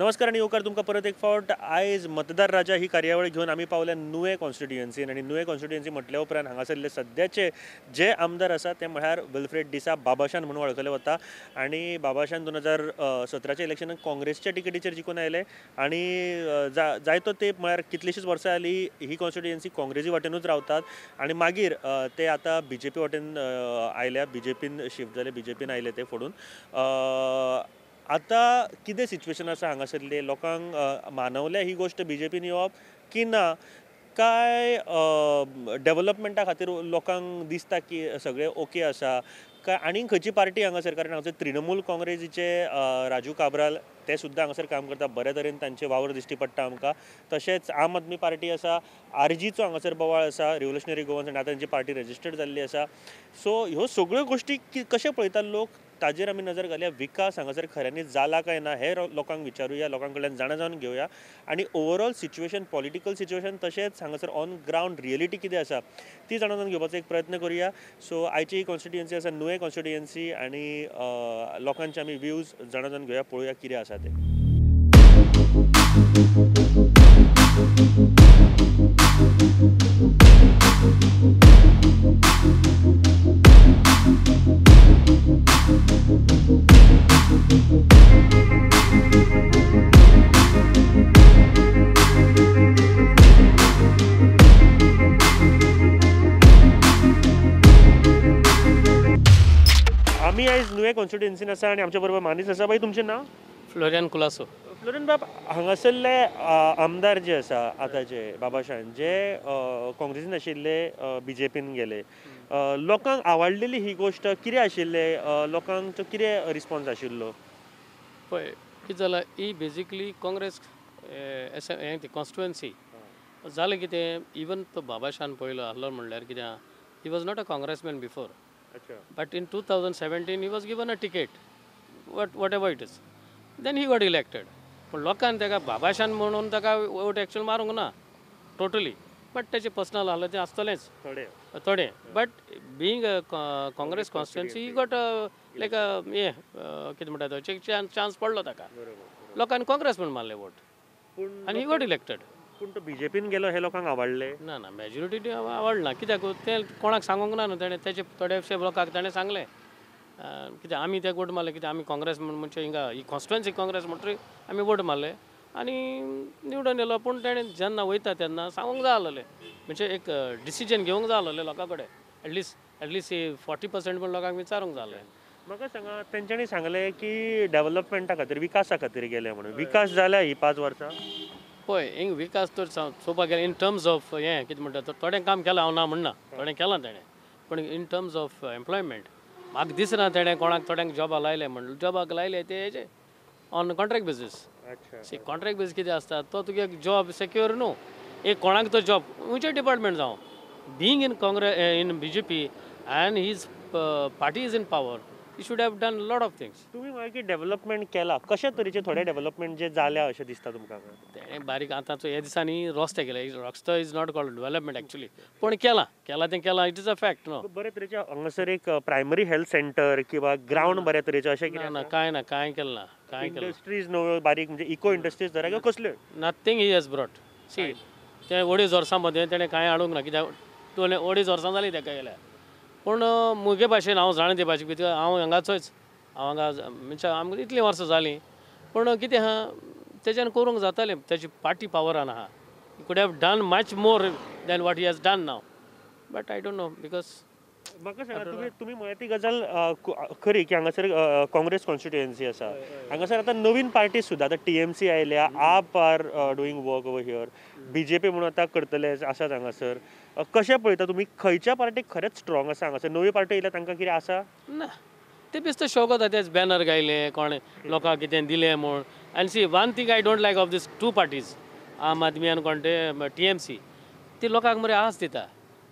नमस्कार आनी येवकार तुमकां परत एक फावट. आयज मतदार राजा ही कार्यावळ घेवन आमी पावल्या नुवें कॉन्स्टिट्युएन्सीन आनी नुवें कॉन्स्टिट्युएन्सी म्हटल्या उपरांत हांगासरले सद्याचे जे आमदार आसा ते म्हळ्यार विल्फ्रेड डिसा बाबाशान म्हणून वळखले वता आनी बाबाशान 2017च्या इलेक्शनाक काँग्रेसच्या टिकेटीचेर जिखून आयले आनी जायतो तेंप म्हळ्यार कितलीशीच वर्सां जाली ही कॉन्स्टिट्युएन्सी काँग्रेसी वाटेनूच रावतात आनी मागीर ते आतां बीजेपी वाटेन आयल्या, बीजेपीन शिफ्ट जाले, बीजेपीन आयले ते फोडून. आतां कितें सिच्युएशन आसा हांगासरले लोकांक मानवल्या ही गोश्ट बीजेपीन येवप की ना, काय डेवलपमेंटा खातीर लोकांक दिसता की सगळें ओके आसा, काय आनीक खंयची पार्टी हांगासर, कारण हांगासर तृणमूल काँग्रेसीचे राजू काब्राल ते सुद्दां हांगासर काम करता, बऱ्या तरेन तांचे वावर दिश्टी पडटा आमकां. तशेंच आम आदमी पार्टी आसा, आरजीचो हांगासर बोवाळ आसा, रिव्होल्युशनरी गोवन्स आनी आतां तांची पार्टी रजिस्टर्ड जाल्ली आसा. सो ह्यो सगळ्यो गोश्टी कशें पळयता लोक ताजेर आमी नजर घालया. विकास हांगासर खऱ्यांनी जाला काय ना हें लोकांक विचारुया, लोकां कडल्यान जाणा जावन घेवया आनी ओवरऑल सिच्युएशन, पॉलिटिकल सिच्युएशन तशेंच हांगासर ऑन ग्रावंड रियलिटी कितें आसा ती जाणा जावन घेवपाचो एक प्रयत्न करुया. सो आयची ही कॉन्स्टिट्युएन्सी आसा नुवें कॉन्स्टिट्युएन्सी आनी लोकांचे आमी व्यूज जाणा जावन घेवया, पळोवया कितें आसा तें. आमी आयज नुवें कॉन्स्टिट्युएन्सीन आसा आनी आमच्या बरोबर मानीस आसा. बाई, तुमचें नांव? फ्लोरियन कुलासो. फ्लोरियन बाब, हांगासरले आमदार जे आसा आतांचे बाबाशान, जे काँग्रेसीन आशिल्ले बीजेपीन गेले, लोकांक आवडलेली ही गोश्ट कितें आशिल्लें, लोकांचो कितें रिस्पॉन्स आशिल्लो? पळय कितें जालां, ही बेजिकली काँग्रेस हें कॉन्स्टिट्युएन्सी जालें कितें, इवन तो बाबाशान पयलो आहलो म्हणल्यार कितें, he was not a congressman before. But in 2017 he was given a ticket, whatever it is, then he got elected. पण लोकांनी ताका बाबाशान म्हणून ताका वोट एक्चुअल मारूंक ना टोटली, बट ताचें पर्सनल आहलें तें आसतलेंच थोडें. But being a Congress constituency he got like हें कितें म्हणटा तो चान्स पडलो ताका, लोकांनी काँग्रेस म्हूण मारलें वोट आनी he got elected. पूण तो बीजेपीन गेलो हे लोकांक आवडले ना? ना, मेजॉरिटी आवडना कित्याक तें कोणाक सांगूंक ना न्हू तेणें, तेचे थोडेशे लोकांक ताणें सांगलें कित्याक आमी ते वोट मारले, कित्याक आमी काँग्रेस म्हणजे हिंगा ही कॉन्स्टिट्युएन्सी काँग्रेस म्हणटरी आमी वोट मारले आनी निवडून येयलो. पूण तेणें जेन्ना वयता तेन्ना सांगूंक जाय आसलें, म्हणजे एक डिसिजन घेवंक जाय आसलें लोकां कडेन, एटलिस्ट 40% पण लोकांक विचारूंक जाय आसलें. म्हाका सांगा, तेंच्यांनी सांगलें की डेवलपमेंटा खातीर, विकासा खातीर गेले म्हणून, विकास जाला ही 5 वर्सां? पळय हिंग विकास तर चोवपाक गेल्यार इन टर्म्स ऑफ हें कितें म्हणटा, थोडें काम केलां, हांव ना म्हणना, थोडें केलां तेणें, पूण इन टर्म्स ऑफ एम्प्लॉयमेंट म्हाका दिसना तेणें कोणाक थोड्यांक जॉबाक लायलें म्हण. जॉबाक लायले ते हेजे on contract basis. See contract basis कितें आसता, तो तुगे जॉब सेक्युअर न्हू, एक कोणाक तो जॉब खंयचें डिपार्टमेंट जावं, being in Congress in BJP and his party is in power, he should have done lot of things. तुमी म्हळें की डेवलपमेंट केला, कशे तरेचे थोडे डेवलपमेंट जे जाल्या अशें दिसता तुमकां? तेणें बारीक आतां ह्या दिसांनी रस्ते केले, रस्तो is not called development actually, पूण केलां केलां तें केलां, it is a fact न्हू. बरे तरेचे हांगासर एक प्रायमरी हेल्थ सेंटर किंवा ग्रावंड बऱ्या तरेचें अशें कितें ना? कांय ना, कांय केलें ना, कांय केलें. इंडस्ट्रीज नव्यो बारीक म्हणजे इको इंडस्ट्रीज धरा किंवा कसल्यो? Nothing he has brought. See ते 2.5 वर्सां मदें तेणें कांय हाडूंक ना, कित्याक 2.5 वर्सां जालीं तेका गेल्यार. पूण म्हगे भाशेन हांव जाणा ते भाशेन, कित्याक हांव हांगाचोच, हांव हांगा म्हणजे आमकां इतलीं वर्सां जालीं, पूण कितें आहा तेज्यान करूंक जातालें, तेजी पार्टी पावरान आहा, he could have done much more than what he has done now, but I don't know because. म्हाका सांगा, तुमी म्हळ्यार ती गजाल खरी की हांगासर काँग्रेस कॉन्स्टिट्युएन्सी आसा, हांगासर आतां नवीन पार्टी सुद्दां, आतां टीएमसी आयल्या, AAP are doing work over here, BJP म्हणून आतां करतले आसात हांगासर. कशें पळयता तुमी, खंयच्या पार्टीक खरेंच स्ट्रॉंग आसा हांगासर? नवी पार्टी येयल्या तांकां कितें आसा ना? ते बेश्टे शोक वता, तेच बॅनर गायले, कोणें लोकांक कितें दिलें म्हूण. आनी see one thing I don't like of these two parties, Aam Aadmi आनी कोण ते टीएमसी, ती लोकांक मरे आस दिता.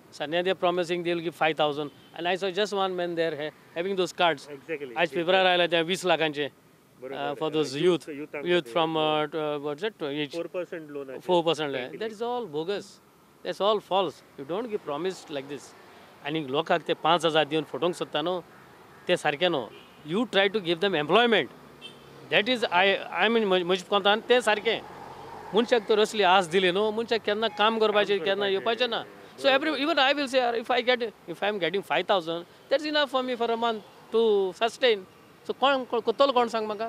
सद्या ते promising they will give 5,000 and I saw just one man there having those cards. आयज पेपरार आयला ते 20 लाखांचे for those youth from what's that 4% loan, 4% loan. That is all bogus, that's all false. You don't give promise like this. आनी लोकांक ते 5,000 दिवन फटोवंक सोदता न्हू, ते सारकें न्हू. You try to give them employment, That is I I mean म्हजे कोंतान तें सारकें. मनशाक तर असली आस दिली न्हू, मनशाक केन्ना काम करपाचें केन्ना येवपाचें ना. So every even I will say if I get if I am getting 5,000 that's enough for me for a month to sustain. So कोण कोत्तलो कोण सांग म्हाका?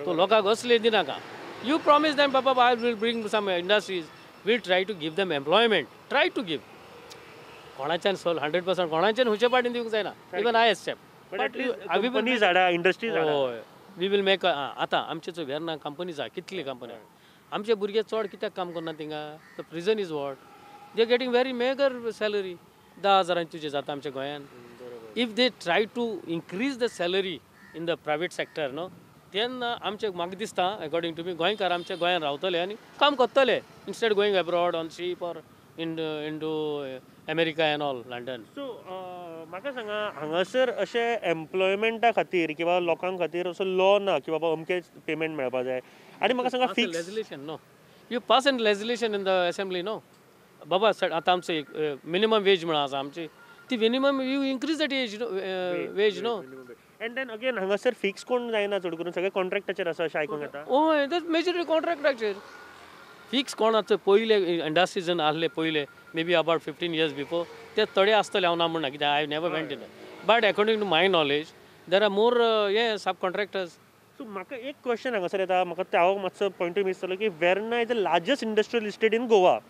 तो लोकांक असले दिनाका. You promise them Baba I will bring some industries, will try to give them employment, try to give. कोणाच्यान सोल 100% कोणाच्यान हुचे पाटीन दिवंक जायना. इवन I accept companies हाडा, इंडस्ट्रीज हाडा. हय, we will make. आतां आमचे चोय वेर्ना कंपनीज आहा, कितली कंपनी आहा. आमचे भुरगे चड कित्याक काम करना थिंगा? The reason is what they are getting very meagre salary. 10,000 तुजे जाता आमच्या गोंयान. If they try to increase the salary in the private sector न्हू, तेन्ना आमचे म्हाका दिसता अकॉर्डिंग टू मी गोंयकार आमच्या गोंयान रावतले आनी काम करतले instead going abroad on ship or in to America and all London. So म्हाका सांगा, हांगासर अशें एम्प्लॉयमेंटा खातीर किंवा लोकां खातीर असो लॉ ना की बाबा अमकेच पेमेंट मेळपा जाय? आनी म्हाका सांगा fix legislation no, you pass an legislation in the assembly no बाबा. आतां आमचो एक मिनिमम वेज म्हणून आसा आमची, ती minimum you increase that age wage no. And then again हांगासर फिक्स कोण जायना, चड करून सगळे कॉन्ट्रॅक्टाचेर आसा अशें आयकूंक येता. हय, that majorly कॉन्ट्रॅक्टाचेर फिक्स कोण आतां पयले इंडस्ट्रीजन आहले पयले maybe about 15 years before ते थोडे आसतले, हांव ना म्हणना कित्याक I never went in, but according to my knowledge there are more हे सब कॉन्ट्रॅक्टर्स. सो म्हाका एक क्वेश्चन हांगासर येता, म्हाका ते हांव मातसो पॉयंटूय मीस जालो की Verna is the largest industrial estate in Goa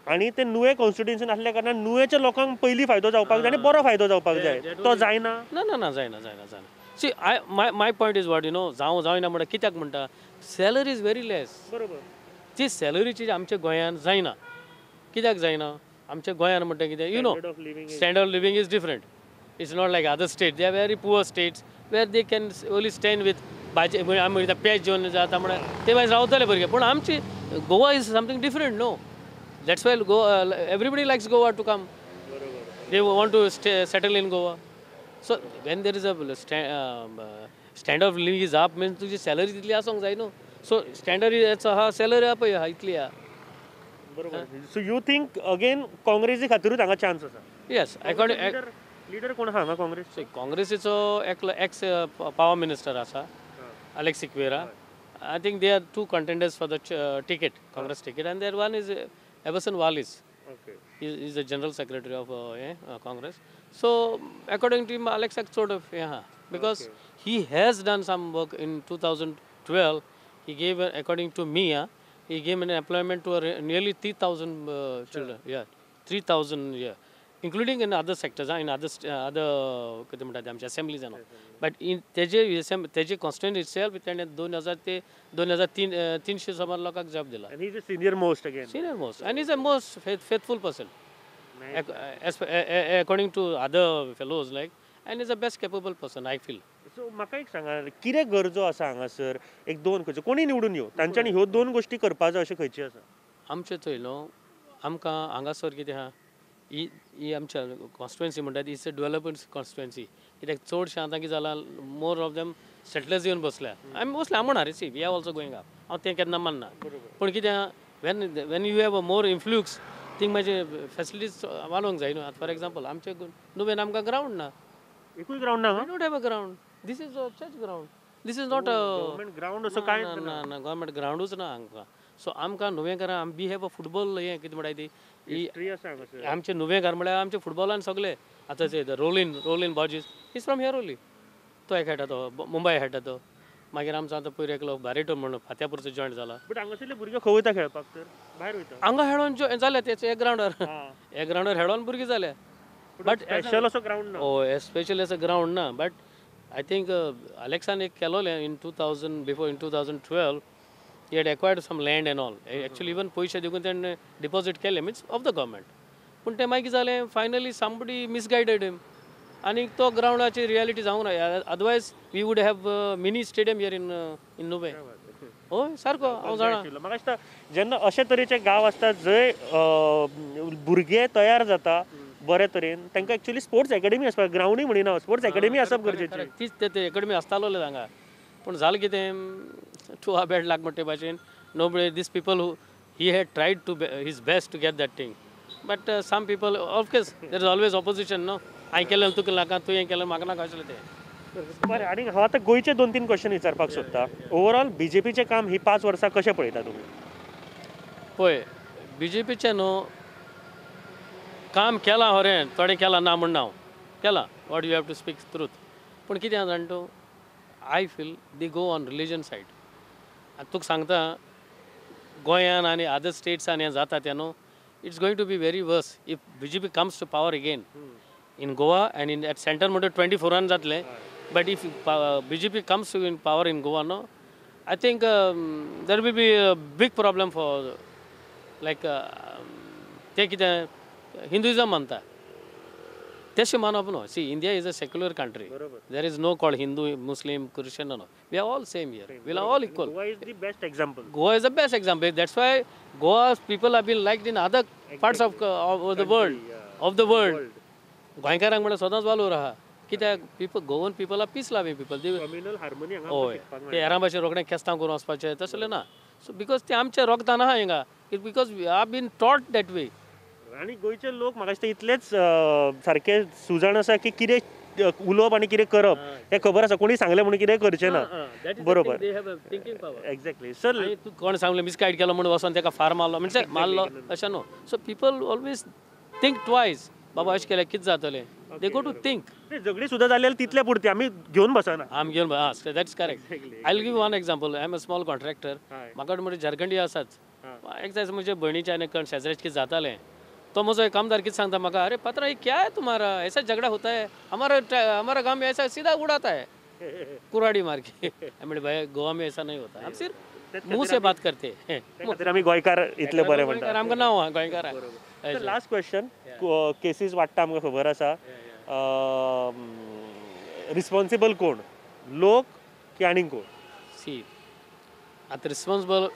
आनी ते नुवें कॉन्स्टिट्युएन्सीन आसल्या कारणान नुवेच्या लोकांक पयलीं फायदो जावपाक जाय आनी बरो फायदो जावपाक जाय, तो जायना. ना ना ना, जायना जायना जायना. See I my my point is what you know, जावं जायना म्हणटा कित्याक म्हणटा, सॅलरी is very less. बरोबर, ती सॅलरीची आमच्या गोंयान जायना. कित्याक जायना आमच्या गोंयान म्हणटा कितें, you know standard of living is different. It's not like other state, they are very poor states where they can only stand with भाजी, आमी पेज जेवन जाता म्हणल्यार ते मागीर रावतले भुरगे. पूण आमची Goa is something different no. That's why Goa everybody likes Goa to come, they want to settle in Goa. So when there is a standard of living is up means तुजी सॅलरी तितली आसूंक जाय न्हू. So standard आहा, salary आहा पळय आहा इतली आहा. बरोबर. सो you think again काँग्रेसी खातीरूच हांगा चान्स आसा? येस, अकॉर्डिंग लिडर कोण आहा हांगा काँग्रेस? काँग्रेसीचो एकलो एक्स पावर मिनिस्टर आसा, Alex Sequeira. I think they are two contenders for the ticket, Congress ticket, and there one is Everson Wallis. Is the general secretary of Congress. So according to him Alex चड हें आहा because he has done some work in 2012. He gave, according to me, he gave an employment to nearly 3,000 children. Yeah, 3,000, yeah, including in other sectors, in other कितें म्हणटा ते आमचे assemblies and all. But in तेजे तेजे constituent itself तेणें 2,000 ते 2,300 सुमार लोकांक जॉब दिला. And he is a senior most again. Senior most, and is a most faithful person according to other fellows like, and is a best capable person I feel. So म्हाका एक सांगा, कितें गरजो आसा हांगासर? एक दोन खंयच्यो कोणी निवडून येवं तांच्यांनी ह्यो दोन गोश्टी करपाच्यो अशें खंयची आसा? आमचे थंय न्हू आमकां हांगासर कितें आहा, ही ही आमच्या कॉन्स्टिट्युएन्सी म्हणटा it's a development constituency. कित्याक चडशें आतां कितें जालां, मोर ऑफ देम सेटलर्स येवन बसल्या. आमी बसल्या हांव म्हणा see we are also going up, हांव तें केन्ना मानना. पूण कितें आहा, when you have a more influx thing मातशें फेसिलिटीज वाडोवंक जाय न्हू. आतां फॉर एग्जाम्पल आमचे नुवेन आमकां ग्रावंड ना, एकूय ग्रावंड ना. We don't have a ground. This is a church ground. This is not a government ground असो कांय ना ना, गव्हर्मेंट ग्रावंडूच ना आमकां. सो आमकां नुवेंकारां we have a football हें कितें म्हणटा ती आमचे नुवेंकार म्हळ्यार आमचे फुटबॉलान सगळे आतां ते Rowllin Borges is from here only. तो खेळटा, तो मुंबय खेळटा तो. मागीर आमचो आतां पयर एकलो बारेटो म्हणून फात्यापूरचो जॉयंट जाला. बट हांगासरले भुरगे खंय वयता खेळपाक तर? भायर वयता हांगा खेळोन जाले तेचे एक ग्रावंडार, एक ग्रावंडार खेळोन भुरगीं जाले. बट स्पेशल असो ग्रावंड ना. हय, स्पेशल असो ग्रावंड ना. बट I think अलेक्सान एक केलोलें in 2000 before, in 2012 he had acquired some land and all. Actually even पयशे दिवन तेणें डिपॉजीट केले मिन्स ऑफ the government. पूण तें मागीर जालें फायनली समबडी मिसगायडेड हिम आनी तो ग्रावंडाची रियलिटी जावंक ना. Otherwise we would have mini stadium here in in Nuvem. हय सारको हांव जाणा. म्हाका दिसता जेन्ना अशे तरेचे गांव आसता जंय भुरगे तयार जाता बरे तरेन, तांकां एक्चुअली स्पोर्ट्स एकेडमी आसपाक, ग्रावंडूय म्हणिना, स्पोर्ट्स एकेडमी आसप गरजेची. तीच ते एकेडमी आसतालो हांगा. पूण जालें कितें, to a bad luck म्हणटे भाशेन nobody these people who he had tried to his best to get that thing, but some people of course there is always opposition न्हू. हांवें केलें तुका नाका, तुवें केलें म्हाका नाका आशिल्लें तें. बरें, आनी हांव आतां गोंयचे 2-3 क्वेश्चन विचारपाक सोदता. ओवरऑल बीजेपीचें काम ही 5 वर्सां कशें पळयता तुमी? पळय, बीजेपीचें न्हू काम केलां खरें, थोडें केलां ना म्हण ना, हांव केलां, what you have to speak truth. पूण कितें आसा जाणा तूं, I feel they go on religion side. आनी तुका सांगता, गोंयान आनी अदर स्टेट्सान हें जाता तें न्हू, it's going to be very worse if BJP comes to power again in Goa and in at centre. म्हणटा 24 जातलें, but if BJP comes to in power in Goa न्हू, I think there will be a big problem for like ते कितें Hinduism मानता तशें मानप न्हू. See, India is a secular country, there is no called Hindu, Muslim, Christian, no, we are all same here, we are all equal. Goa is the best example. Goa is the best example. That's why Goa's people have been liked in other parts of the world, of the world. गोंयकारांक म्हणल्यार सदांच वालोर आहा, कित्याक people, Goan people are peace loving people. Communal harmony. हय, ते हेरां भाशेन रोखडें खेस्तांव करून वचपाचें तसलें ना. सो because ते आमच्या रोगतान आहा हिंगा, because we are been taught that way. आनी गोंयचे लोक म्हाका दिसता इतलेच सारके सुजाण आसा की कितें उलोवप आनी कितें करप हें खबर आसा, कोणी सांगलें म्हणून कितें करचें ना. बरोबर, थिंकींग पावर. Exactly sir. तूं कोण सांगलें मिसगायड केलो म्हणून वचोन ताका फार मारलो, म्हणजे मारलो अशें न्हू. So people always think twice, बाबा अशें केल्यार कितें जातलें, they go to think. झगडी सुद्दां जाली जाल्यार तितले पुरती आमी घेवन बसना, आमी घेवन. That's correct. I will give one example. I am a small contractor. म्हाका म्हणजे झारखंडी आसात, एक दीस म्हजे भयणीचे आनी कोण शेजऱ्याचे कितें जातालें, तो म्हजो एक कामदार कितें सांगता म्हाका, अरे पत्रा ये क्या है तुम्हारा, ऐसा झगड़ा होता है हमारा, हमारा गांव में ऐसा सीधा उड़ाता है कुराड़ी मार के. म्हणलें भाई गोवा में ऐसा नहीं होता, हम सिर्फ मुंह से बात करते हैं. आमी गोंयकार इतले बरें म्हणटा, आमकां नांव आहा गोंयकार. लास्ट क्वेश्चन, केसीस वाडटा आमकां खबर आसा, रिस्पॉन्सिबल कोण, लोक की आनीक कोण? सी, आतां responsible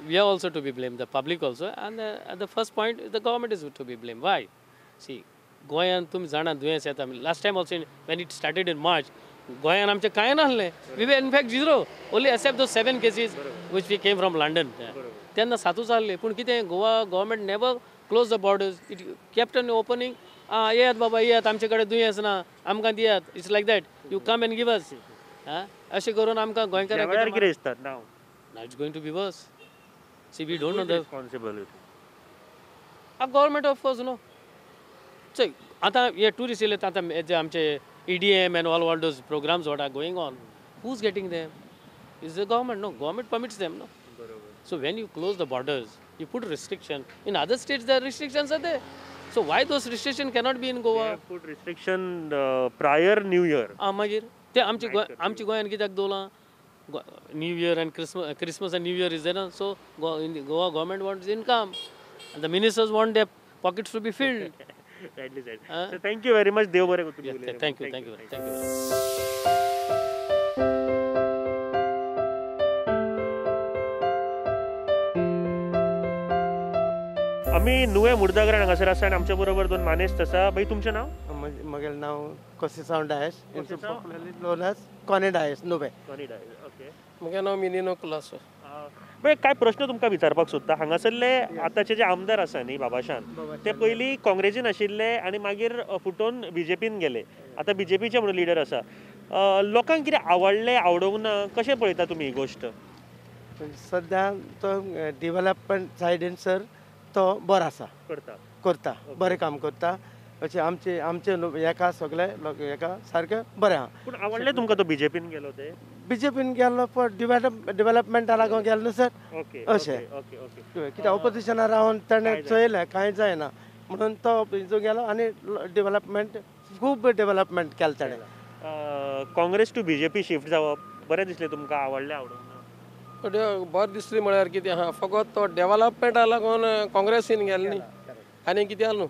we are also to be blamed, the public also, and at the first point the government is to be blamed. Why? See, गोंयान तुमी जाणा दुयेंस येता. Last time also when it started in March, गोंयान आमचें कांय नासलें, we were in fact zero, only except those 7 cases which we came from London. तेन्ना 7 आहले, पूण कितें Goa government never close the borders, it kept on opening. आं येयात बाबा येयात, आमचे कडेन दुयेंस ना, आमकां दियात, it's like that, you come and give us. अशें करून आमकां गोंयकारांक कितें दिसता now? It's going to be worse. See, we don't know the responsibility. A government of course no. So, आता हे टुरिस्ट येयले आतां जे आमचे EDM and all those programs what are going on, who's getting them? Is the government, no? Government permits them, no? So when you close the borders, you put restriction. In other states, the restrictions are there. So why those restriction cannot be in Goa? They have put restriction prior New Year. Ah, मागीर ते आमचे गोंयान कित्याक दवरलां? New Year and Christmas and New Year is there, no? So Goa government wants income, and the ministers want their pockets to be filled. Rightly said. So thank you very much. Dev bare kru. Thank you, thank you, thank you. आमी नुवें मुर्दाघरान हांगासर आसा आनी आमच्या बरोबर 2 मानेस्त आसा. बाई, तुमचें नांव? म्हगेलें नांव कोसेसांव Dias, known as Connie Dias, Nuvem. Connie Dias, okay. म्हगेलें नांव मिनिनो कुलासो. बरें, कांय प्रश्न तुमकां विचारपाक सोदता. हांगासरले आतांचे जे आमदार आसा न्ही बाबाशान, ते पयलीं काँग्रेसीन आशिल्ले आनी मागीर फुटोवन बीजेपीन गेले, आतां बीजेपीचे म्हणून लिडर आसा. लोकांक कितें आवडलें आवडूंक ना, कशें पळयता तुमी ही गोश्ट? सद्या तो डिवेलपमेंट सायडीन सर तो बरो आसा, करता बरें काम करता. अशें आमचे आमचे हेका सगळे हेका सारकें बरें आहा. पूण आवडलें तुमकां तो बीजेपीन गेलो ते? बीजेपीन गेल्लो पण डिवेलपमेंटा लागून गेलो न्हू सर. अशें कित्याक ऑपोजिशना रावन ताणें चोयलें कांय जायना म्हणून तो हितून गेलो आनी डिवेलपमेंट खूब डेवलपमेंट केलें ताणें. काँग्रेस टू बीजेपी शिफ्ट जावप बरें दिसलें तुमकां, आवडलें आवडूंक ना? बरें दिसलें म्हळ्यार कितें आहा, फकत तो डेवलपमेंटा लागून काँग्रेसीन गेलें न्ही, आनी कितें न्हू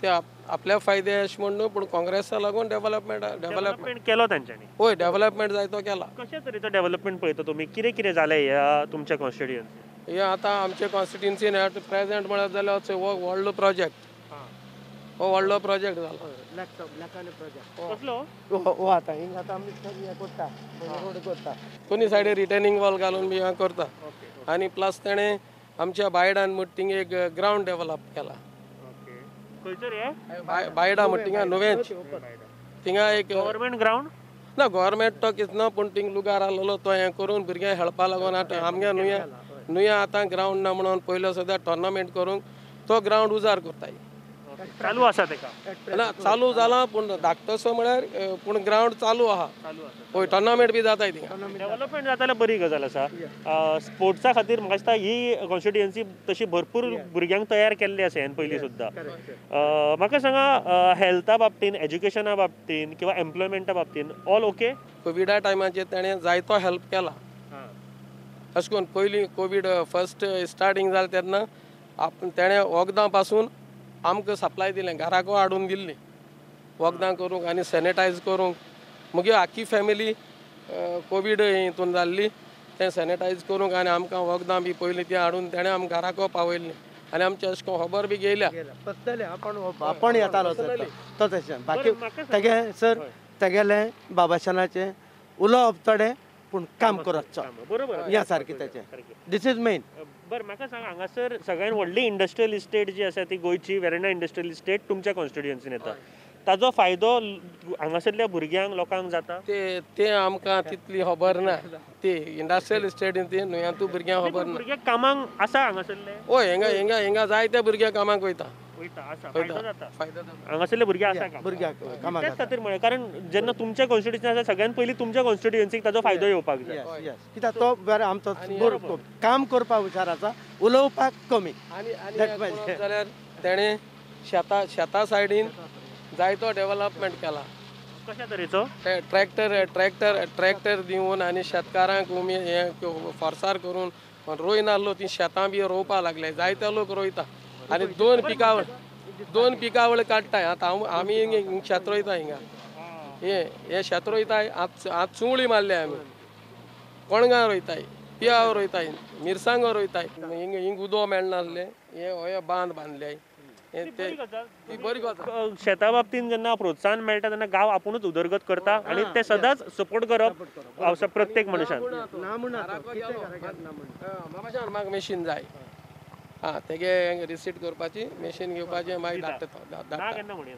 ते आपल्या फायदे अशें म्हण न्हू, पूण काँग्रेसा लागून डेवलपमेंट केलो तांच्यांनी. हय, डेवलपमेंट जायतो केला. कशे तरेचो डेवलपमेंट पळयता तुमी, कितें कितें जालें ह्या तुमच्या कॉन्स्टिट्युएन्सी? हे आतां आमच्या कॉन्स्टिट्युएन्सीन एट प्रेजेंट म्हळ्यार जाल्यार हो व्हडलो प्रोजेक्ट, हो व्हडलो प्रोजेक्ट जाला. कसलो? हो आतां हिंगा आतां आमी हें करता, रोड करता, दोनी सायडीन रिटेनिंग वॉल घालून बी हें करता. आनी प्लस तेणें आमच्या बायडान म्हण थिंगा एक ग्रावंड डेवलप केला. खंयसर हे? बायडा म्हण थिंगा नुवेंच, थिंगा एक गव्हर्मेंट ग्रावंड? ना गोवोरमेंट तो कितें ना पूण थिंग लुगार आहलो तो हें करून भुरग्यांक हेळपा लागून आतां आमगे नुया आतां ग्रावंड ना म्हणून पयलो सुद्दां टोर्नामेंट करूंक तो ग्रावंड उजार करताय. चालू आसा तेका ना चालू जाला पूण धाकटोसो म्हळ्यार पूण ग्रावंड चालू आहा. हय टोर्नामेंट बी जाताय थिंगा. डेव्हलपमेंट जाता जाल्यार बरी गजाल आसा. स्पोर्ट्सा खातीर म्हाका दिसता ही कॉन्स्टिट्युएन्सी तशी भरपूर भुरग्यांक तयार केल्ली आसा ह्यान पयलीं सुद्दां. म्हाका सांगा हेल्था बाबतीन, एज्युकेशना बाबतीन किंवा एम्प्लॉयमेंटा बाबतीन ऑल ओके? कोविडा टायमाचेर तेणें जायतो हेल्प केला. अशें करून पयलीं कोवीड फर्स्ट स्टार्टींग जालें तेन्ना तेणें वखदां पासून आमकां सप्लाय दिलें, घराको हाडून दिल्ली वखदां करूंक आनी सॅनिटायज करूंक. मुगे आख्खी फॅमिली कोवीड हितून जाल्ली तें सॅनिटायज करूंक आनी आमकां वखदां बी पयलीं ती हाडून तेणें आमकां घराको पावयल्ली आनी आमचें अशें करून खबर बी घेयल्या. पर्सनली आपण येतालो सर तो तशें. बाकी तेगे सर तेगेलें बाबाशानाचें उलोवप थोडें पूण काम करप बरोबर ह्या सारकें तेचें. This is main. बरें म्हाका सांग हांगासर सगळ्यान व्हडली इंडस्ट्रियल इस्टेट जी आसा ती गोंयची वेरेंडा इंडस्ट्रियल इस्टेट तुमच्या कॉन्स्टिट्युएन्सीन येता. ताजो फायदो हांगासरल्या भुरग्यांक लोकांक जाता? ते आमकां तितली खबर ना. ती इंडस्ट्रियल इस्टेटीन ती न्हय भुरग्यांक खबर ना. भुरग्यांक कामाक आसा हांगासरले? हय हिंगा हिंगा हिंगा जायते भुरगे कामाक वयता. हांगासरले भुरगे आसा भुरग्यांक कामाक त्याच खातीर म्हळें कारण जेन्ना तुमच्या कॉन्स्टिट्युएन्सी आसा सगळ्यान पयलीं तुमच्या कॉन्स्टिट्युएन्सीक ताजो फायदो येवपाक जाय. कित्याक तो बरें आमचो काम करपाक हुशार आसा, उलोवपाक कमी. आनी जाल्यार तेणें शेता सायडीन जायतो डेव्हलपमेंट केला. कशा तरेचो? ट्रॅक्टर ट्रॅक्टर ट्रॅक्टर दिवन आनी शेतकारांक उमेद हें फोर्सार करून रोय नासलो ती शेतां बी रोवपाक लागले. जायते लोक रोयता आनी दोन पिकावळ काडटाय. आतां आमी शेत रोयता हिंगा हे शेत रोयताय. आज चुंवळी मारल्या आमी, कणगां रोयताय, पियाव रोयताय, मिरसांगो रोयताय. हिंग हिंग उदो मेळनासलें हे हो बांद बांदले. ती बरी गजाल. शेता बाबतीन जेन्ना प्रोत्साहन मेळटा तेन्ना गांव आपुणूच उदरगत करता आनी ते सदांच सपोर्ट करप प्रत्येक मनशान. म्हाका मशीन जाय. आं तेगे रिसीट करपाची मशीन घेवपाचें मागीर धाडटा तो. ना केन्ना म्हणा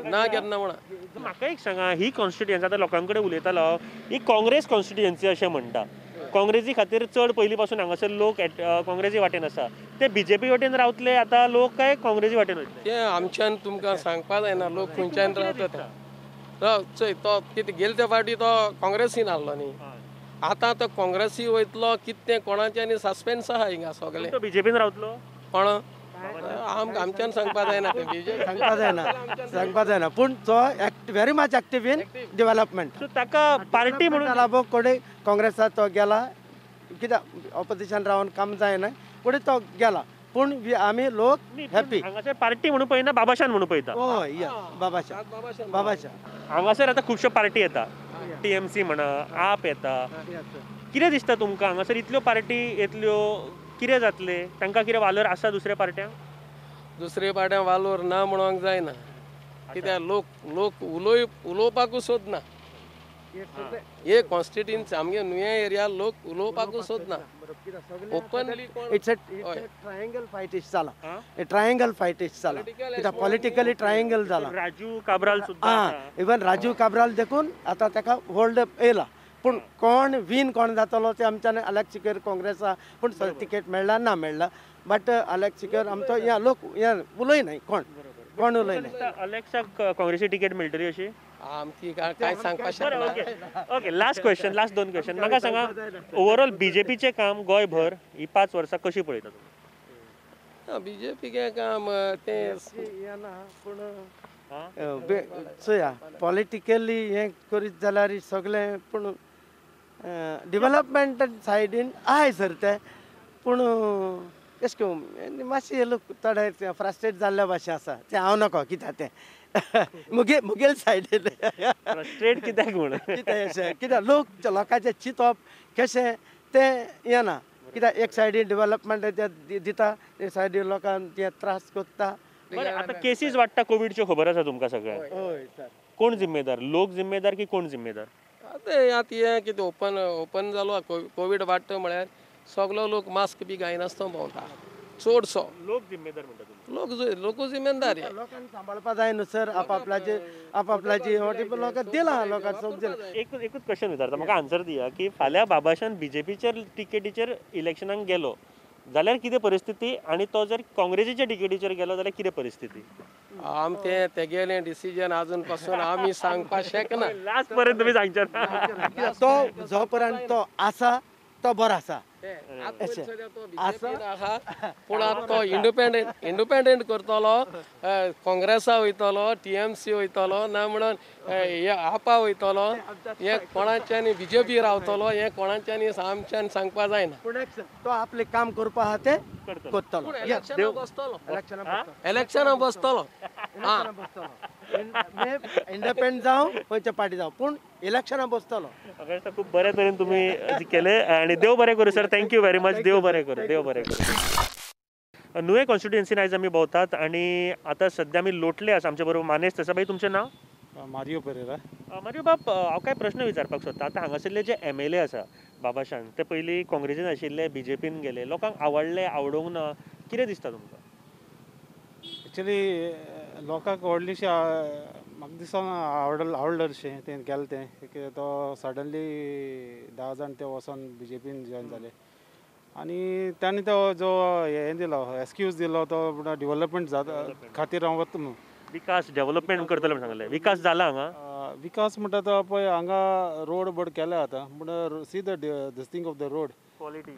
ना केन्ना म्हणा. म्हाका एक सांगा ही कॉन्स्टिट्युएन्सी आतां लोकां कडेन उलयतालो ही काँग्रेस कॉन्स्टिट्युएन्सी अशें म्हणटा. काँग्रेसी खातीर चड पयलीं पासून हांगासर लोक काँग्रेसी वाटेन आसा. ते बीजेपी वाटेन रावतले आतां लोक काय काँग्रेसी वाटेन वयतले? ते आमच्यान तुमकां सांगपा जायना लोक खंयच्यान रावता ते. चोय तो कितें गेले ते फावटी तो काँग्रेसीन आहलो न्ही, आतां तो काँग्रेसी वयतलो कितें कोणाचें सस्पेन्स आहा हिंगा सगळें. बीजेपीन रावतलो कोण आमच्यान सांगपा जायना. तें बीजेपी सांगपा जायना, सांगपा जायना. पूण तो very much active in development. ताका पार्टी म्हणून कोणे काँग्रेसाक तो गेला कित्याक ऑपोजिशन रावन काम जायना कोणी तो गेला पूण आमी लोक हॅपी. हांगासर पार्टी म्हणून पळयना, बाबाशान म्हणून पळयता. हय बाबाशान बाबाशान. हांगासर आतां खुबश्यो पार्टी येता, टीएमसी म्हणा, आप येता. कितें दिसता तुमकां हांगासर इतल्यो पार्टी येतल्यो कितें जातलें? तांकां कितें वालोर आसा दुसऱ्या पार्ट्यांक? दुसऱ्या पार्ट्यांक वालोर ना म्हणूंक जायना कित्याक लोक लोक उलोवपाकूच सोदना. हे कॉन्स्टिट्युएन्सी आमगे नुया एरिया लोक उलोवपाकूच सोदना. Openly it's a triangle fight is जाला. ट्रायंगल फायट is जाला कित्याक पॉलिटिकली ट्रायंगल जाला. राजू काब्राल सुद्दां इवन राजू काब्राल देखून आतां ताका होल्ड येयला. पूण कोण वीन कोण जातलो ते आमच्यान अलेक्स सिकेर काँग्रेसा पूण तिकेट मेळ्ळा ना मेळ्ळा बट अलेक्स सिकेर आमचो ह्या लोक ह्या उलयनाय कोण कोण उलयनाय. अलेक्साक काँग्रेसी तिकेट मेळटली अशी आमची काय सांगपाक शकना. ओके लास्ट क्वेश्चन, लास्ट दोन क्वेश्चन. म्हाका सांगा ओवरऑल बीजेपीचें काम गोंयभर ही 5 वर्सां कशी पळयता तुमी? बीजेपीचें काम तें पूण चोया पॉलिटिकली हें करीत जाल्यार सगळें पूण डेवलपमेंट सायडीन आहाय सर तें पूण एश करून मातशें लोक थोडे फ्रस्ट्रेट जाल्ल्या भाशेन आसा तें हांव नको कित्याक तें मुगेल सायडीन फ्रस्ट्रेट कित्याक म्हूण कितें अशें कित्याक लोक लोकांचें चिंतप कशें तें येना कित्याक एक सायडीन डेवलपमेंट दिता एक सायडीन लोकांक ते त्रास करता. बरें आतां केसीस वाडटा कोविडच्यो खबर आसा तुमकां सगळ्यांक. हय सर. कोण जिम्मेदार? लोक जिम्मेदार की कोण जिम्मेदार? आतां आतां हें कितें ओपन ओपन जालो कोवीड वाडटा म्हळ्यार सगलो लोक मास्क बी घायनासतना भोंवता. चडसो लोक जिम्मेदार म्हणटा तुमी. लोक लोकूच जिम्मेदार. लोकांक सांबाळपा जाय न्हू सर, आपापल्याची आपापल्याची लोकांक दिला, लोकांक सगळें दिलां. एकूच क्वेश्चन विचारता, म्हाका आन्सर दिया की फाल्यां बाबाशान बीजेपीच्या टिकेटीचेर इलेक्शनाक गेलो जाल्यार कितें परिस्थिती आनी तो जर काँग्रेसीच्या टिकेटीचेर गेलो जाल्यार कितें परिस्थिती? आम ते तेगेलें डिसिजन आजून पासून आमी सांगपाक शकना. लास्ट पर्यंत तुमी सांगचे ना. तो जो पर्यंत तो आसा तो बरो आसा. पूण आतां तो इंडिपेंडंट करतलो, काँग्रेसा वयतलो, टीएमसी वयतलो, ना म्हणून हे आपा वयतलो, हे कोणाच्यानी बीजेपी रावतलो, हे कोणाच्यानी आमच्यान सांगपा जायना. पूण तो आपलें काम करपा आहा तें करतलो. इलेक्शनाक बसतलो, इलेक्शनाक बसतलो, इंडिपेंडंट जावं खंयच्या पार्टी जावं, पूण इलेक्शनाक बसतलो. खूब बऱ्या तरेन तुमी केलें आनी देव बरें करूं sir. Thank you very much. देव बरें करूं, देव बरें करूं. नुवें कॉन्स्टिट्युएन्सीन आयज आमी भोंवतात आनी आतां सद्या आमी लोटले आसा. आमचे बरोबर मानेस्त आसा. बाई, तुमचें नांव? मारियो पेरेरा. मारियो बाब, हांव कांय प्रश्न विचारपाक सोदता. आतां हांगासरले जे MLA आसा बाबाशान, ते पयलीं काँग्रेसीन आशिल्ले, बीजेपीन गेले, लोकांक आवडले आवडूंक ना, कितें दिसता तुमकां? एक्चुली लोकांक व्हडलीशी म्हाका दिसना आवडलें तें गेलें तें, कित्याक तो सडनली 10 जाण ते वचोन बीजेपीन जॉयन जाले आनी ताणें तो जो हें दिलो एक्सक्यूज दिलो तो डेवलपमेंट जाता खातीर हांव वता म्हणून. विकास डेवलपमेंट करतले म्हूण सांगलें, विकास जाला हांगा? विकास म्हणटा तो पळय हांगा रोड बड केल्या आतां, पूण see the this thing of the road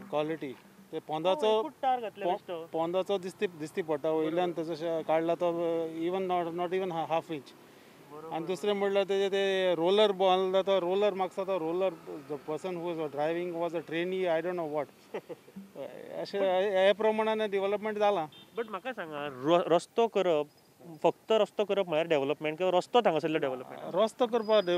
quality ते पोंदाचो पोंदाचो दिसती पडटा, वयल्यान तसो काडला तो even not even half inch. आनी दुसरें म्हणल्यार तेजे ते रोलर बांदला तो रोलर म्हाका तो roller the person who was driving was a trainee, I don't know what, अशें हे प्रमाणान डेवलपमेंट जालां. बट म्हाका सांगा, रस्तो करप, फक्त रस्तो करप म्हळ्यार डेवलपमेंट किंवा रस्तो हांगासरलो डेवलपमेंट? रस्तो करपाक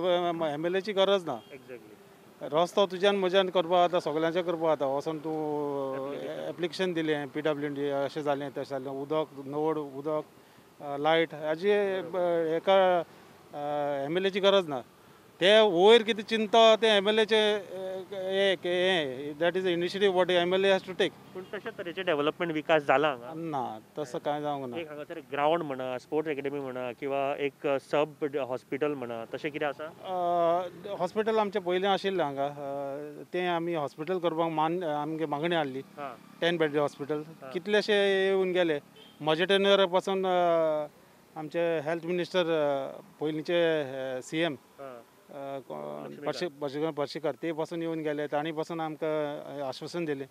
MLAची गरज ना. एक्झॅक्टली. रस्तो तुज्यान म्हज्यान करपाक जाता, सगळ्यांचें करपाक जाता. वचोन तूं एप्लिकेशन दिलें PWD अशें जालें तशें जालें, उदक नळ उदक लायट हाजी हेका MLAची गरज ना. ते वयर कितें चिंता ते MLAचे हें that is initiative what MLA has to take. पूण तशे तरेचें डेवलपमेंट विकास जाला हांगा ना, तसो कांय जावंक ना. एक हांगासर ग्रावंड म्हणा, स्पोर्ट्स एकेडमी म्हणा, किंवा एक सब हॉस्पिटल म्हणा, तशें कितें आसा? हॉस्पिटल आमचें पयलीं आशिल्लें हांगा, तें आमी हॉस्पिटल करपाक आमगे मागणी आहली 10 बेड हॉस्पिटल, कितलेशे येवन गेले. म्हज्या टेन्युअरा पासून आमचे हेल्थ मिनिस्टर पयलींचे CM Parsekar ते पासून येवन गेले, तांणी पासून आमकां आश्वासन दिलें,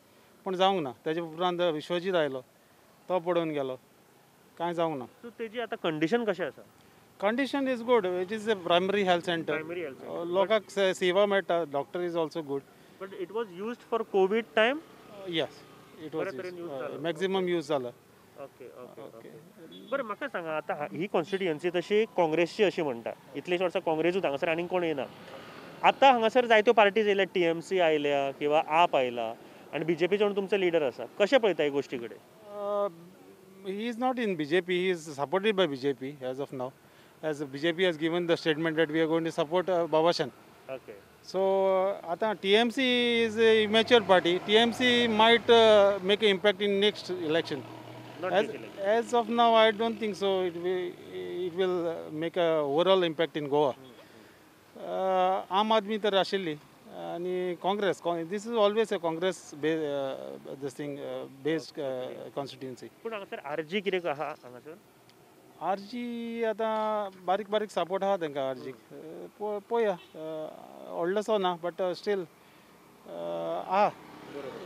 पूण जावंक ना. तेजे उपरांत विश्वजीत आयलो, तो पडोवन गेलो, कांय जावंक ना. सो तेजी आतां कंडिशन कशें आसा? Condition is good, it is a primary health centre, लोकांक सेवा मेळटा, doctor is also good. But it was used for COVID time? Yes, it was maximum use जाला. Okay okay. बरें, म्हाका सांगा आतां ही कॉन्स्टिट्युएन्सी तशी काँग्रेसची अशी म्हणटा, इतलीं वर्सां काँग्रेसूच हांगासर आनीक कोण येना. आतां हांगासर जायत्यो पार्टीज येयल्या, TMC आयल्या किंवा आप आयला आनी बीजेपीचो म्हणून तुमचो लिडर आसा, कशें पळयता हे गोश्टी कडेन? He is not in BJP, he is supported by BJP as of now, as BJP has given the statement that we are going to support Babashan. Okay. So आतां TMC is a immature party, TMC might make a impact in next election. As of now, I don't think so. It will make a overall impact in Goa. Aam Aadmi तर आशिल्ली आनी Congress, this is always a Congress this thing based constituency. पूण हांगासर RG कितें आहा हांगासर? RG आतां बारीक बारीक सपोर्ट आहा तांकां RG, पळोवया, व्हडलोसो ना बट स्टील आहा,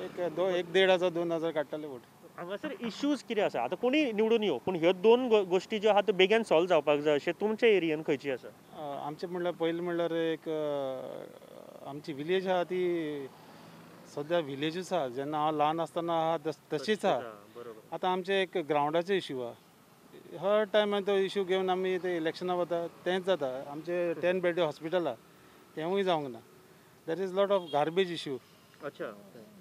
एक 1,500 2,000 काडटले वोट. हांगासर इश्यूज कितें आसा? आतां कोणी निवडून येवं, पूण ह्यो दोन गोश्टी ज्यो आहा त्यो बेगीन सॉल्व जावपाक जाय अशें तुमच्या एरियन खंयची आसा? आमचें म्हणल्यार पयलीं म्हणल्यार एक आमची विलेज आहा ती सद्या विलेजूच आहा, जेन्ना हांव ल्हान आसतना आहा तशीच आहा. आतां आमचें एक ग्रावंडाचो इश्यू आहा, हर टायम तो इश्यू घेवन आमी ते इलेक्शनाक वता तेंच जाता. आमचें 10 बेड हॉस्पिटल आहा तेंवूय जावंक ना. There is lot of garbage issue. अच्छा,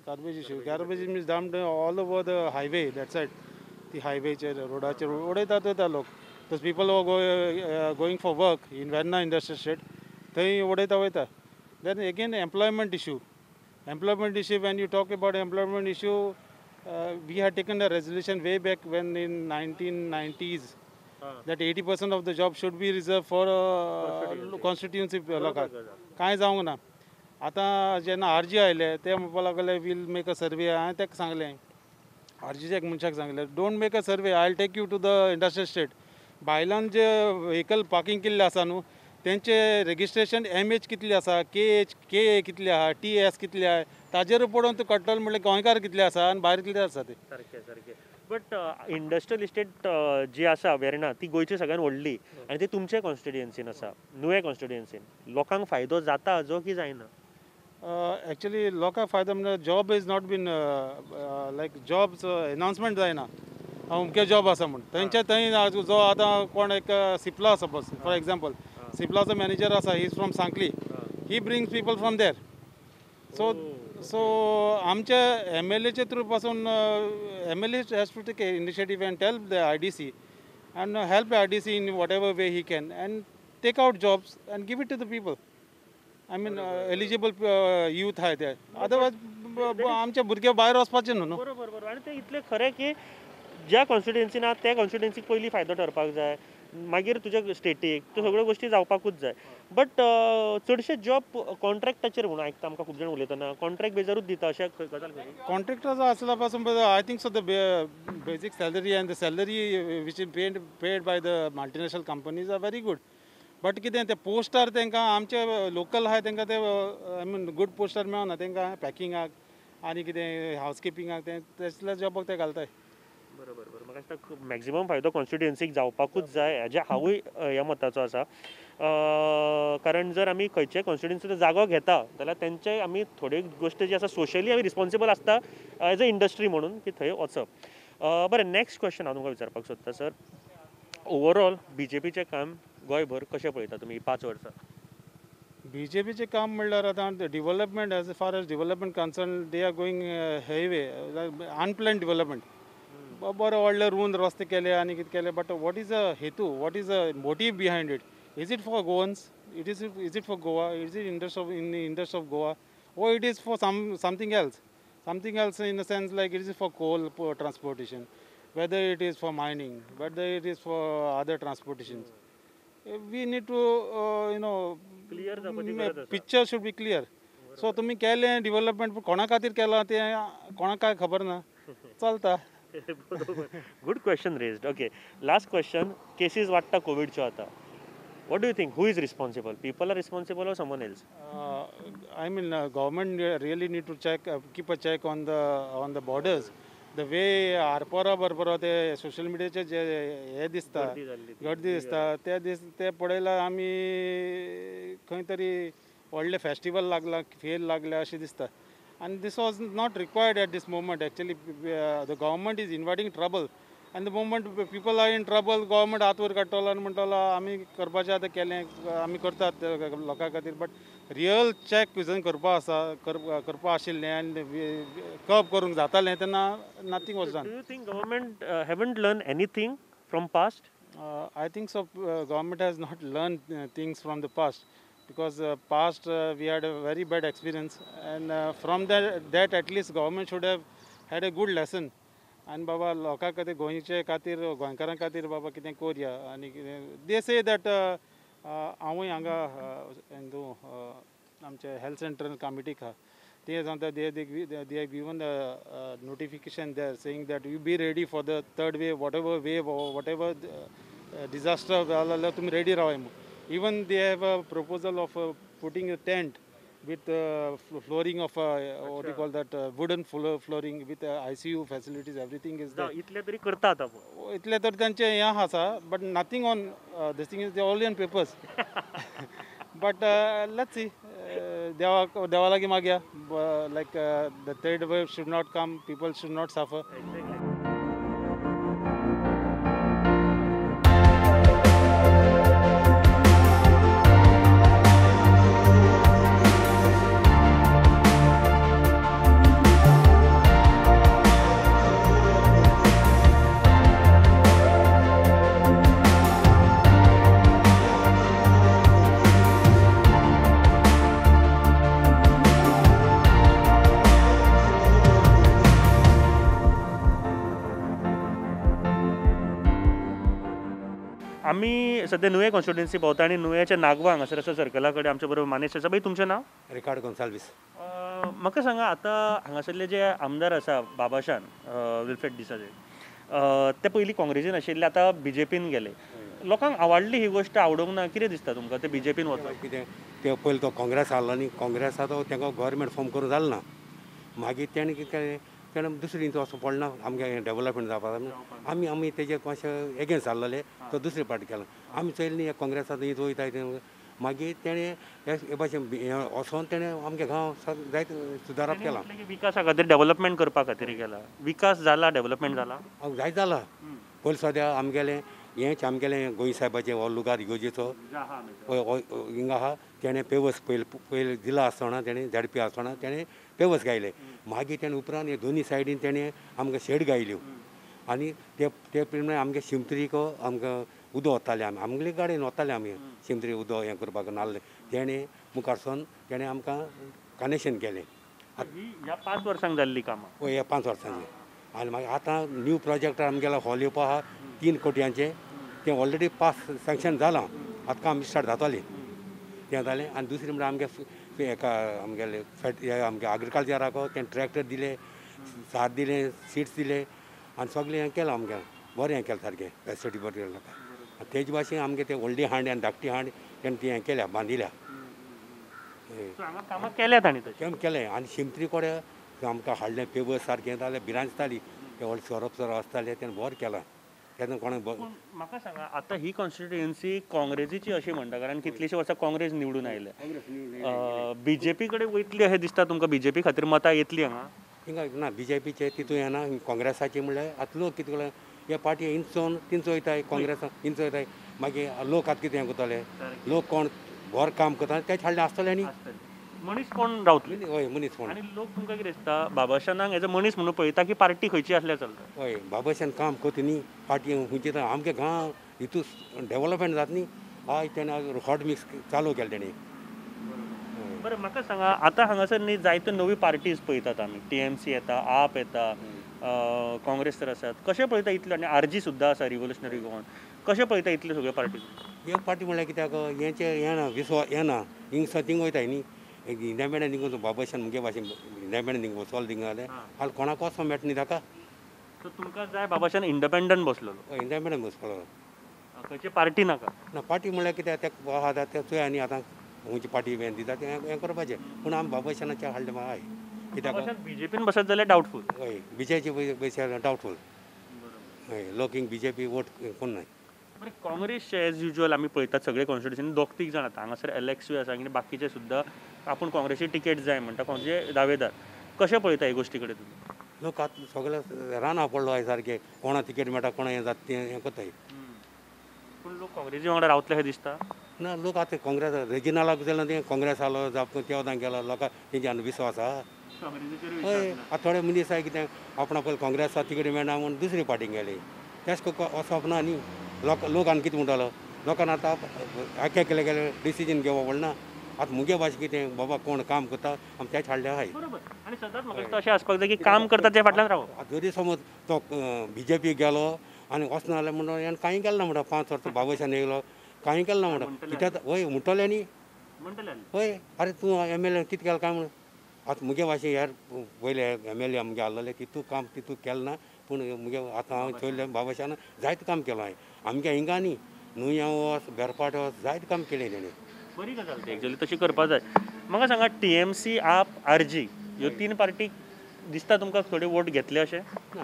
garbage issue, garbage means dumped all over the highway that side, ती हायवेचेर रोडाचेर उडयतात वयता लोक. Those people going for work in Verna industrial estate, थंय उडयता वयता. Then again employment issue, employment issue, when you talk about employment issue, We had taken a resolution way back when in 1990s that 80% of the job should be reserved for constituency लोकांक. कांय जावंक ना. आतां जेन्ना R G आयले ते म्हणपाक लागले वील मेक अ सर्वे. हांवें ताका सांगलें, आर जीच्या एक मनशाक सांगलें, don't make a survey, I will take you to the industrial estate. भायल्यान जे व्हेकल पार्कींग केल्ले आसा न्हू तेंचे रेजिस्ट्रेशन एम एच कितली आसा, के एच के ए कितली आहा, टी एस कितली आहा, ताजेर पळोवन तूं कळटलो म्हणल्यार गोंयकार कितले आसा आनी भायर कितले आसा ते. सारकें सारकें. बट इंडस्ट्रियल इस्टेट जी आसा वेर्णा ती गोंयची सगळ्यान व्हडली आनी ती तुमचे कॉन्स्टिट्युएन्सीन आसा, नुवें कॉन्स्टिट्युएन्सीन. लोकांक फायदो जाता हाजो की जायना? एक्चुअली लोकांक फायदो म्हणल्यार job is not been like jobs announcement जायना अमके जॉब आसा म्हूण. थंयचे थंय जो आतां कोण एक सिप्ला, सपोज फॉर एग्जाम्पल सिप्लाचो मॅनेजर आसा, he is from Sanquelim, he brings people from there. So आमचे एम एल एचे थ्रू पासून MLA has to take initiative and tell the IDC and help IDC in whatever way he can and take out jobs and give it to the people, I mean eligible youth आहाय ते. Otherwise आमचे भुरगे भायर वचपाचे न्हू न्हू. बरोबर बरोबर. आनी तें इतलें खरें की ज्या कॉन्स्टिट्युएन्सीन आहा त्या कॉन्स्टिट्युएन्सीक पयलीं फायदो ठरपाक जाय, मागीर तुज्या स्टेटीक त्यो सगळ्यो गोश्टी जावपाकूच जाय. बट चडशे जॉब कॉन्ट्रॅक्टाचेर म्हणून आयकता आमकां खूब जाण उलयतना, कॉन्ट्रॅक्ट बेजारूच दिता अशें गजाल खरी? कॉन्ट्रॅक्टर आसल्या पासून I think so the basic salary and the salary which is paid by the multinational companies are very good. But कितें ते पोस्टार तांकां आमचे लोकल आहाय तांकां ते I mean good पोस्टार मेळना तांकां, पॅकिंगाक आनी कितें हावस किपिंगाक ते तसल्या जॉबाक ते घालताय. बरोबर बरोबर. म्हाका दिसता मॅक्झिमम फायदो कॉन्स्टिट्युएन्सीक जावपाकूच जाय हेजे हांवूय ह्या मताचो आसा. कारण जर आमी खंयच्याय कॉन्स्टिट्युएन्सीचो जागो घेता जाल्यार तेंचे आमी थोड्यो गोश्टी जी आसा सोशली आमी रिस्पॉन्सिबल आसता एज अ इंडस्ट्री म्हणून की थंय वचप. बरें, नॅक्स्ट क्वेश्चन हांव तुमकां विचारपाक सोदतां सर, ओवरऑल बीजेपीचें काम गोंयभर कशें पळयता तुमी 5 वर्सां? बीजेपीचें काम म्हणल्यार आतां development, as far as development concern, they are going highway unplanned development. बरें व्हडले रूंद रस्ते केले आनी कितें केले, but what is a हेतू, what is a motive behind it? Is it for Goans? It is it for Goa? Is it interest of in interest of Goa or it is for something else? Something else in the sense like it is for coal transportation, whether it is for mining, whether it is for other transportations. We need to clear जावपाची गरज आसा. Picture should be clear. So तुमी केलें development कोणा खातीर केलां तें कोणाक काय खबर ना, चलता. बरोबर, good question raised. Okay, last question. Cases वाडटा कोविडच्यो आतां, what do you think, who is responsible? People are responsible or someone else? I mean, government really need to check, keep a check on the borders. The way Arpora बरपोरा ते social मिडियाचे जे हे दिसता, गर्दी दिसता, ते दीस ते पळयल्यार आमी खंय तरी व्हडलें फेस्टिवल लागला, फेर लागल्या अशें दिसता. आनी this was not required at this moment. Actually the government is inviting trouble and the moment people are in trouble government हात वयर काडटलो आनी म्हणटलो आमी करपाचें आतां केलें, आमी करतात लोकां खातीर. बट रियल चॅक जंय करपा आसा, करपा आशिल्लें आनी कर्ब करूंक जातालें तेन्ना nothing was done. Do you think government haven't learn anything from past? I think so. Government has not learned things from the past because past we had a very bad experience, and from that at least government should have had a good lesson. आनी बाबा लोकां खातीर, गोंयचे खातीर, गोंयकारां खातीर बाबा कितें करया. आनी कितें दे से that हांवूय हांगा हिंदू आमचे हेल्थ सेंटर कमिटीक आहा ते सांगता, they have given the notification they are saying that you be ready for the third wave, whatever wave, whatever disaster जाल्यार तुमी रेडी रावाय म्हूण. Even they have a proposal of putting a tent with flooring of what you call that wooden flooring with ICU facilities, everything is there. इतले तरी करता आतां. इतले तर तांचे हें आसा, but nothing on this thing is only on papers. But let's see, देवा देवा लागीं मागया like the third wave should not come, people should not suffer. आमी सद्या नुवें कॉन्स्टिट्युएन्सी पावता आनी नुव्याच्या नागवा हांगासर आसा सर्कला कडेन आमच्या बरोबर मानेश आसा. बाई, तुमचें नांव? रिकार्ड गोन्साल्वीस. म्हाका सांगा, आतां हांगासरले जे आमदार आसा बाबाशान विल्फ्रेड डिसोजा, ते पयलीं काँग्रेसीन आशिल्ले, आतां बीजेपीन गेले. लोकांक आवडली ही गोश्ट, आवडूंक ना, कितें दिसता तुमकां ते बीजेपीन वचप? कितें ते पयलीं तो काँग्रेस आहलो न्ही, काँग्रेसाचो तांकां गव्हर्मेंट फॉर्म करूंक जालें ना, मागीर तेणें कितें केलें, तेणें दुसरी हितून वचूंक पडना, आमगे डेवलपमेंट जावपाक आमी आमी तेजेर मातशें एगेन्स्ट आहलेले, तो दुसरी पार्टी केला. आमी चोयलें न्ही काँग्रेसांत हितून वयता, मागीर तेणें हे भाशेन वचोन तेणें आमगे गांव जायते सुदारप केलां. विकासा खातीर, डेवलपमेंट करपा खातीर केला. विकास जाला, डेवलपमेंट जाला, जायत जाला. पयलीं सद्या आमगेलें हेंच आमगेलें गोंय साहेबाचें हो लुगार इगोजेचो हिंगा आहा, तेणें पेवस पयलीं पयलीं दिला आसतना, तेणें झडपी आसतना तेणें पेवस गायले. मागीर तेणें उपरांत हे दोनी सायडीन तेणें आमकां शेड गायल्यो आनी ते ते प्रमाणे आमगे शिमतरीक आमकां उदक वताले, आमी आमगेले गाडयेन वताले आमी शिमतरी उदक हें करपाक नाल्ले. तेणें मुखार सोन तेणें आमकां कनेक्शन केलें. ह्या 5 वर्सांक जाल्ली कामां? हय, ह्या 5 वर्सांची. आनी मागीर आतां न्यू प्रोजेक्ट आमगेलो हॉल येवपा आहा 3 कोटयांचें, तें ऑलरेडी पास सँक्शन जालां, आतां काम स्टार्ट जातलें, तें जालें. आनी दुसरें म्हणल्यार आमगे एका आमगेले आमगे एग्रीकल्चराक तें ट्रॅक्टर दिले, सार दिले, सिड्स दिले आनी सगळें हें केलां आमगें, बरें हें केलें सारकें, फेसिलिटी बरी केली लोकांक. आनी तेजे भाशेन आमगे ते व्हडली हांड आनी धाकटी हांड तेणें ती हें केल्या, बांदिल्या, कामां केल्या तांणी, काम केलें. आनी शिमतरी कडेन आमकां हाडलें पेवर्स सारकें, जाल्यार भिरांत दिसताली, ते व्हडले सोरोप सोरोप आसताले, तेणें बरें केलां. तेन्ना कोणाक म्हाका सांगा, आतां ही कॉन्स्टिट्युएन्सी काँग्रेसीची अशी म्हणटा, कारण कितलीशीं वर्सां काँग्रेस निवडून आयल्या, बीजेपी कडेन वयतली अशें दिसता तुमकां? बीजेपी खातीर मतां येतली हांगा? हिंगा ना, बीजेपीचे तितून येना, काँग्रेसाचे म्हणल्यार आतां लोक कितें करता, हे पार्टी हिंचोन तिंचो वयताय, काँग्रेसान हिंचो वयताय, मागीर लोक आतां कितें हें करतले, लोक कोण बरें काम करता तेच हाडलें आसतलें न्ही, मनीस कोण रावतले? हय, मनीस कोण. आनी लोक तुमकां कितें दिसता, बाबाशानाक एज अ मनीस म्हणून पळयता की पार्टी खंयची आसल्यार चलता? हय, बाबाशान काम करता न्ही, पार्टी खंयची तर आमगे गांव हितून डेवलपमेंट जाता न्ही, हय, तेणें हॉट मिक्स चालू केलें तेणें. बरें, म्हाका सांगा, आतां हांगासर न्ही जायत्यो नवी पार्टीज पळयतात आमी, टीएमसी येता, आप येता, काँग्रेस तर आसात, कशें पळयता इतल्यो? आनी आरजी सुद्दां आसा, रिव्होल्युशनरी गोवन, कशें पळयता इतल्यो सगळ्यो पार्टीज? ह्यो पार्टी म्हणल्यार कित्याक हेंचें हें ना, विस्वास येना, हिंग थिंग वयताय न्ही, इंडिपेंडंट थिंग बाबाशान मुगे भाशेन इंडिपेंडंट थिंग बसलो थिंग जाल्यार हाल कोणाक वचोंक मेळटा न्ही ताका. सो तुमकां जाय बाबाशान इंडिपेंडंट बसलेलो? हय, इंडिपेंडंट बसलेलो, खंयची पार्टी नाका? ना, पार्टी म्हणल्यार कित्याक ते आहा ते चोय आनी आतां खंयची पार्टी हें दिता तें हें करपाचें, पूण आमी बाबाशानाचें हाडलें हय. कित्याक बीजेपीन बसत जाल्यार डावटफूल? हय, बीजेपी बसल्यार डावटफूल, हय, लोक हिंग बीजेपी वोट कोण नाय. बरें, काँग्रेस एज युजल आमी पळयतात सगळे कॉन्स्टिट्युएन्सीन 2-3 जाण आतां हांगासर एलेक्सूय आसा आनी बाकीचे सुद्दां आपूण काँग्रेसी तिकेट जाय म्हणटा, काँग्रेसीचे दावेदार, कशें पळयता हे गोश्टी कडेन तुमी? लोक आतां सगळे रानां पडलो आहाय सारके, कोणा तिकेट मेळटा कोणा हें जाता तें हें करताय. पूण लोक काँग्रेसी वांगडा रावतले अशें दिसता? ना, लोक आतां काँग्रेस रेजिनालाक जाल्यार तें काँग्रेस आलो जावं त्या वदान गेलो, लोकांक तेंचे आनी विस्वास आहा. हय, आतां थोडे मनीस आहाय कितें आपणा पयलीं काँग्रेसा तिकेट मेळना म्हूण दुसरे पार्टीन गेले, तेश वचप ना न्ही. लोक लोक आनी कितें म्हणटालो, लोकांक आतां एक एकले गेले डिसिजन घेवप पडना. आतां मुगे भाशेन कितें बाबा कोण काम करता आमी तेच हाडले आहाय. बरोबर, आनी सदांच म्हाका दिसता अशें आसपाक जाय की काम करता ते फाटल्यान रावप. जरी समज तो बीजेपी गेलो आनी वचना जाल्यार म्हणून हेणें कांय केलें ना म्हणटा, 5 वर्सां बाबाशान येयलो कांय केलें ना म्हणटा, कित्याक हय म्हणटले न्ही, हय, आरे तूं एम एल ए कितें केलें काय म्हणून. आतां मुगे भाशेन यार पयले एम एल ए आमगे आहलेले तितू काम तितू केलें ना, पूण मुगे आतां हांव चोयलें बाबाशान जायते काम केलां हांवें आमगे हिंगा न्ही, नुया वच बेरपाट वच जायते काम केलें तेणें. बरी गजाल ती एक्चुअली तशी करपा जाय. म्हाका सांगा, टीएमसी, आप, आरजी ह्यो 3 पार्टी दिसता तुमकां थोडे वोट घेतले अशें? ना,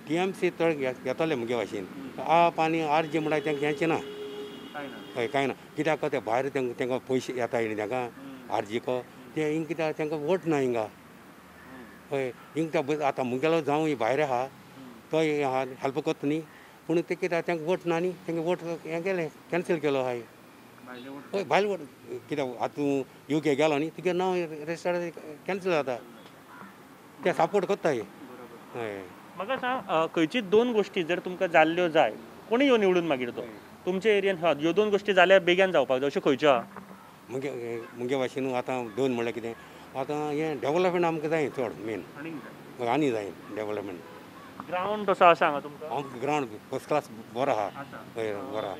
टीएमसी चड घेतले मुगे भाशेन, आप आनी आरजी म्हणटा तेंकां हेंचें ना, हय कांय ना, कित्याक ते भायर तांकां पयशे येता न्ही तांकां आरजीको, ते हिंग कित्याक तांकां वोट ना हिंगा. हय, हिंग ते आतां मुगेलो जावं भायर आहा तो हेल्प करता न्ही, पूण ते कित्याक तांकां वोट ना न्ही, तांकां वोट हें केलें कॅन्सल केलो आहाय. हय, भायले वोट कित्याक आतां तूं युके गेलो न्ही, तुगे नांव रजिस्टर्ड कॅन्सल जाता, ते सपोर्ट करताय. हय, म्हाका सांग, खंयची 2 गोश्टी जर तुमकां जाल्ल्यो जाय, कोणी यो निवडून मागीर तो तुमच्या एरियन ह्यो 2 गोश्टी जाल्यार बेगीन जावपाक जाय, अश्यो खंयच्यो आहा? मुगे मुगे भाशेन आतां 2 म्हणल्यार कितें, आतां हें डेवलपमेंट आमकां जाय चड मेन, आनी जाय डेवलपमेंट. ग्रावंड तसो आसा हांगा तुमकां? आमकां ग्रावंड फर्स्ट क्लास बरो आहा, हय बरो आहा.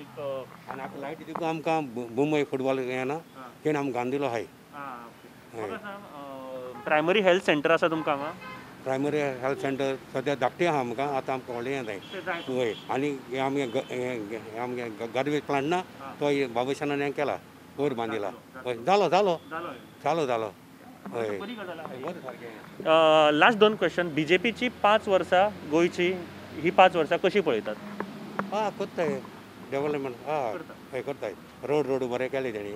आनी आतां लायटी दिवून आमकां मुंबय फुटबॉल हें ना तेणें आमकां गांधीलो आहाय. प्रायमरी हेल्थ सेंटर आसा तुमकां हांगा? प्रायमरी हेल्थ सेंटर सद्या धाकटें आहा आमकां, आतां आमकां व्हडलें हें जाय. हय आनी हें आमगे आमगे गार्बेज प्लांट ना तो बाबूशानान हें केला, वयर बांदिला. हय जालो जालो जालो जालो. हय बरें सारकें. Last 2 question. बीजेपीची 5 वर्सां गोंयची ही 5 वर्सां कशी पळयतात? आं करताय डेवलपमेंट, आं हय करताय. रोड रोड बरें केले तेणी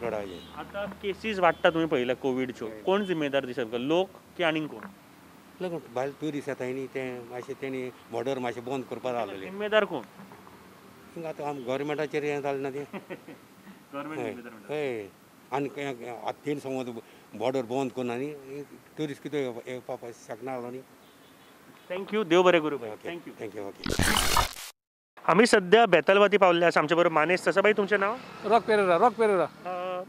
रोडाचे. आतां केसीस वाडटा तुमी पळयल्या कोविडच्यो, कोण जिम्मेदार दिसता, लोक की आनीक कोण? लोक भायल ट्युरिस्ट येताय न्ही, ते मातशें तेणी बॉर्डर मातशें बंद करपा जाय आसलें. जिम्मेदार कोण? आतां आम गव्हर्मेंटाचेर हें जालें ना तें. हय आनी आतां तेणी समज बॉर्डर बंद करून आनी ट्युरिस्ट कितें येवपाक शकना जालो न्ही. Thank you, देव बरें करूं. Thank you thank you. Okay, आमी सद्या बेतालबाती पावल्ले आसा. आमचे बरोबर मानेस्त आसा. बाई तुमचें नांव? रॉक पेरेरा. रॉक पेरेरा.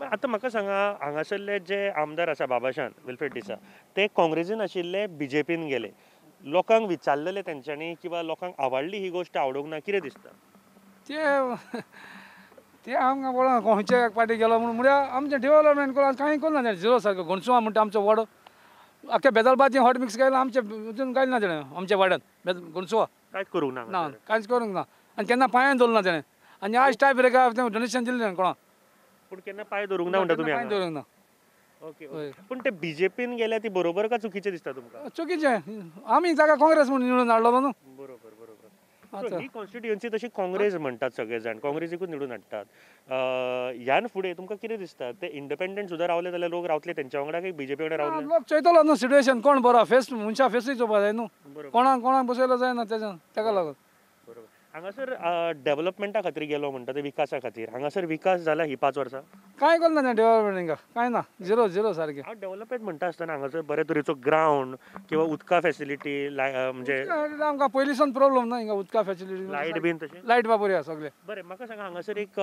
आतां म्हाका सांगा, हांगासरले जे आमदार आसा बाबाशान विल्फ्रेड डिसा, ते काँग्रेसीन आशिल्ले बीजेपीन गेले. लोकांक विचारलेले तेंच्यांनी किंवा लोकांक आवडली ही गोश्ट, आवडूंक ना, कितें दिसता? ते आमकां वळख खंयच्या पार्टी गेलो म्हणून म्हळ्यार आमचें डेवलपमेंट करून कांय करूं ना. झिरो सारको गोणसुआ म्हणटा आमचो वॉर्ड आख्या बेतालबाती हॉट मिक्स केला आमच्या हितून कांय ना तेणें. आमच्या वाड्यान गोणसुआ कांयच करूंक ना, ना कांयच करूंक ना. आनी केन्ना पांयान दवरना ना तेणें. आनी आज टाय ब्रेकार डोनेशन दिलें तेणें कोणाक, पूण केन्ना पांय धरूंक ना म्हणटा तुमी? पांय धरूंक ना. ओके, पूण ते बीजेपीन गेल्या ती बरोबर का चुकीचें दिसता तुमकां? चुकीचें. आमी ताका काँग्रेस म्हणून निवडून हाडलो न्हू. बरोबर बरोबर. ही कॉन्स्टिट्युएन्सी तशी काँग्रेस म्हणटात सगळे जाण, काँग्रेसीकूच निवडून हाडटात. ह्यान फुडें तुमकां कितें दिसता, ते इंडिपेंडंट सुद्दां रावले जाल्यार लोक रावतले तेंच्या वांगडा की बीजेपी वांगडा रावले? लोक चोयतलो न्हू सिट्युएशन कोण बरो, फेस मनशा फेसूय चोवपा जाय न्हू, कोणाक कोणाक बसयलो जायना तेज्यान तेका लागून. बरोबर. हांगासर डेवलपमेंटा खातीर गेलो म्हणटा ते, विकासा खातीर हांगासर विकास जाला ही 5 वर्सां? कांय करूं ना डेवलपमेंट हिंगा, कांय ना, झिरो झिरो सारकें. हांव डेवलपमेंट म्हणटा आसतना हांगासर बरे तरेचो ग्रावंड किंवा उदका फेसिलिटी म्हणजे आमकां पयलींसून प्रोब्लम ना हिंगा उदका फेसिलिटी, लायट बीन तशें? लायट बा बरी आसा सगळें. बरें, म्हाका सांगा हांगासर एक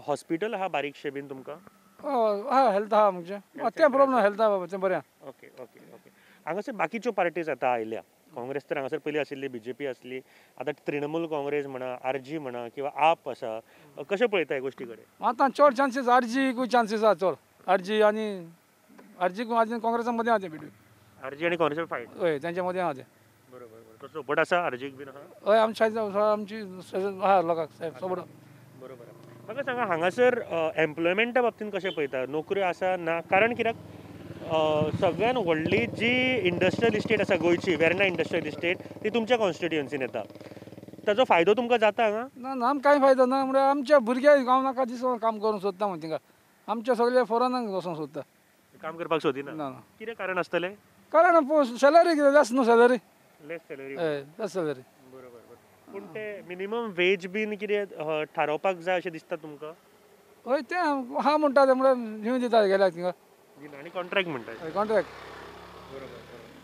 हॉस्पिटल आहा बारीकशें बीन तुमकां? हय हेल्थ आहा आमचें, तें प्रोब्लम हेल्थ आहा बाबा, तें बरें आहा. Okay okay okay. हांगासर बाकीच्यो पार्टीज आतां आयल्या, काँग्रेस तर हांगासर पयलीं आशिल्ली, बीजेपी आसली, आतां तृणमूल काँग्रेस म्हणा, आरजी म्हणा किंवा आप आसा, कशें पळयता ह्या गोश्टी कडेन? आतां चड चान्सीस आरजीकूय चान्सीस आसा चड. आरजी आनी आरजी आनी काँग्रेसा मदीं आहा तें बिटवीन. आरजी आनी काँग्रेस फायट? हय तेंच्या मदीं आहा तें. बरोबर बरोबर. तो सपोर्ट आसा आरजीक बीन आहा? हय आमच्या आमची आहा लोकांक सपोर्ट. बरोबर. म्हाका सांगा हांगासर एम्प्लॉयमेंटा बाबतींत कशें पळयता, नोकऱ्यो आसा ना? कारण कित्याक सगळ्यान व्हडली जी इंडस्ट्रियल इस्टेट आसा गोंयची, वेर्ना इंडस्ट्रियल इस्टेट, ती तुमच्या कॉन्स्टिट्युएन्सीन येता, ताचो फायदो तुमकां जाता हांगा? ना ना, आमकां कांय फायदो ना. म्हळ्यार आमच्या भुरग्यांक गांव नाका दिसो काम करूंक सोदता म्हण थिंगा, आमच्या सगळे फॉरेनाक वचोंक सोदता, काम करपाक सोदिना. ना. कितें कारण आसतलें? कारण सॅलरी कितें लेस न्हू, सॅलरी लेस सॅलरी. हय लेस सॅलरी. बरोबर. पूण ते मिनिमम वेज बीन कितें थारोवपाक जाय अशें दिसता तुमकां? हय तें आहा म्हणटा तें, म्हळ्यार दिवन दिता गेल्यार थिंगा. आनी कॉन्ट्रॅक्ट म्हणटा? कॉन्ट्रॅक्ट. बरोबर.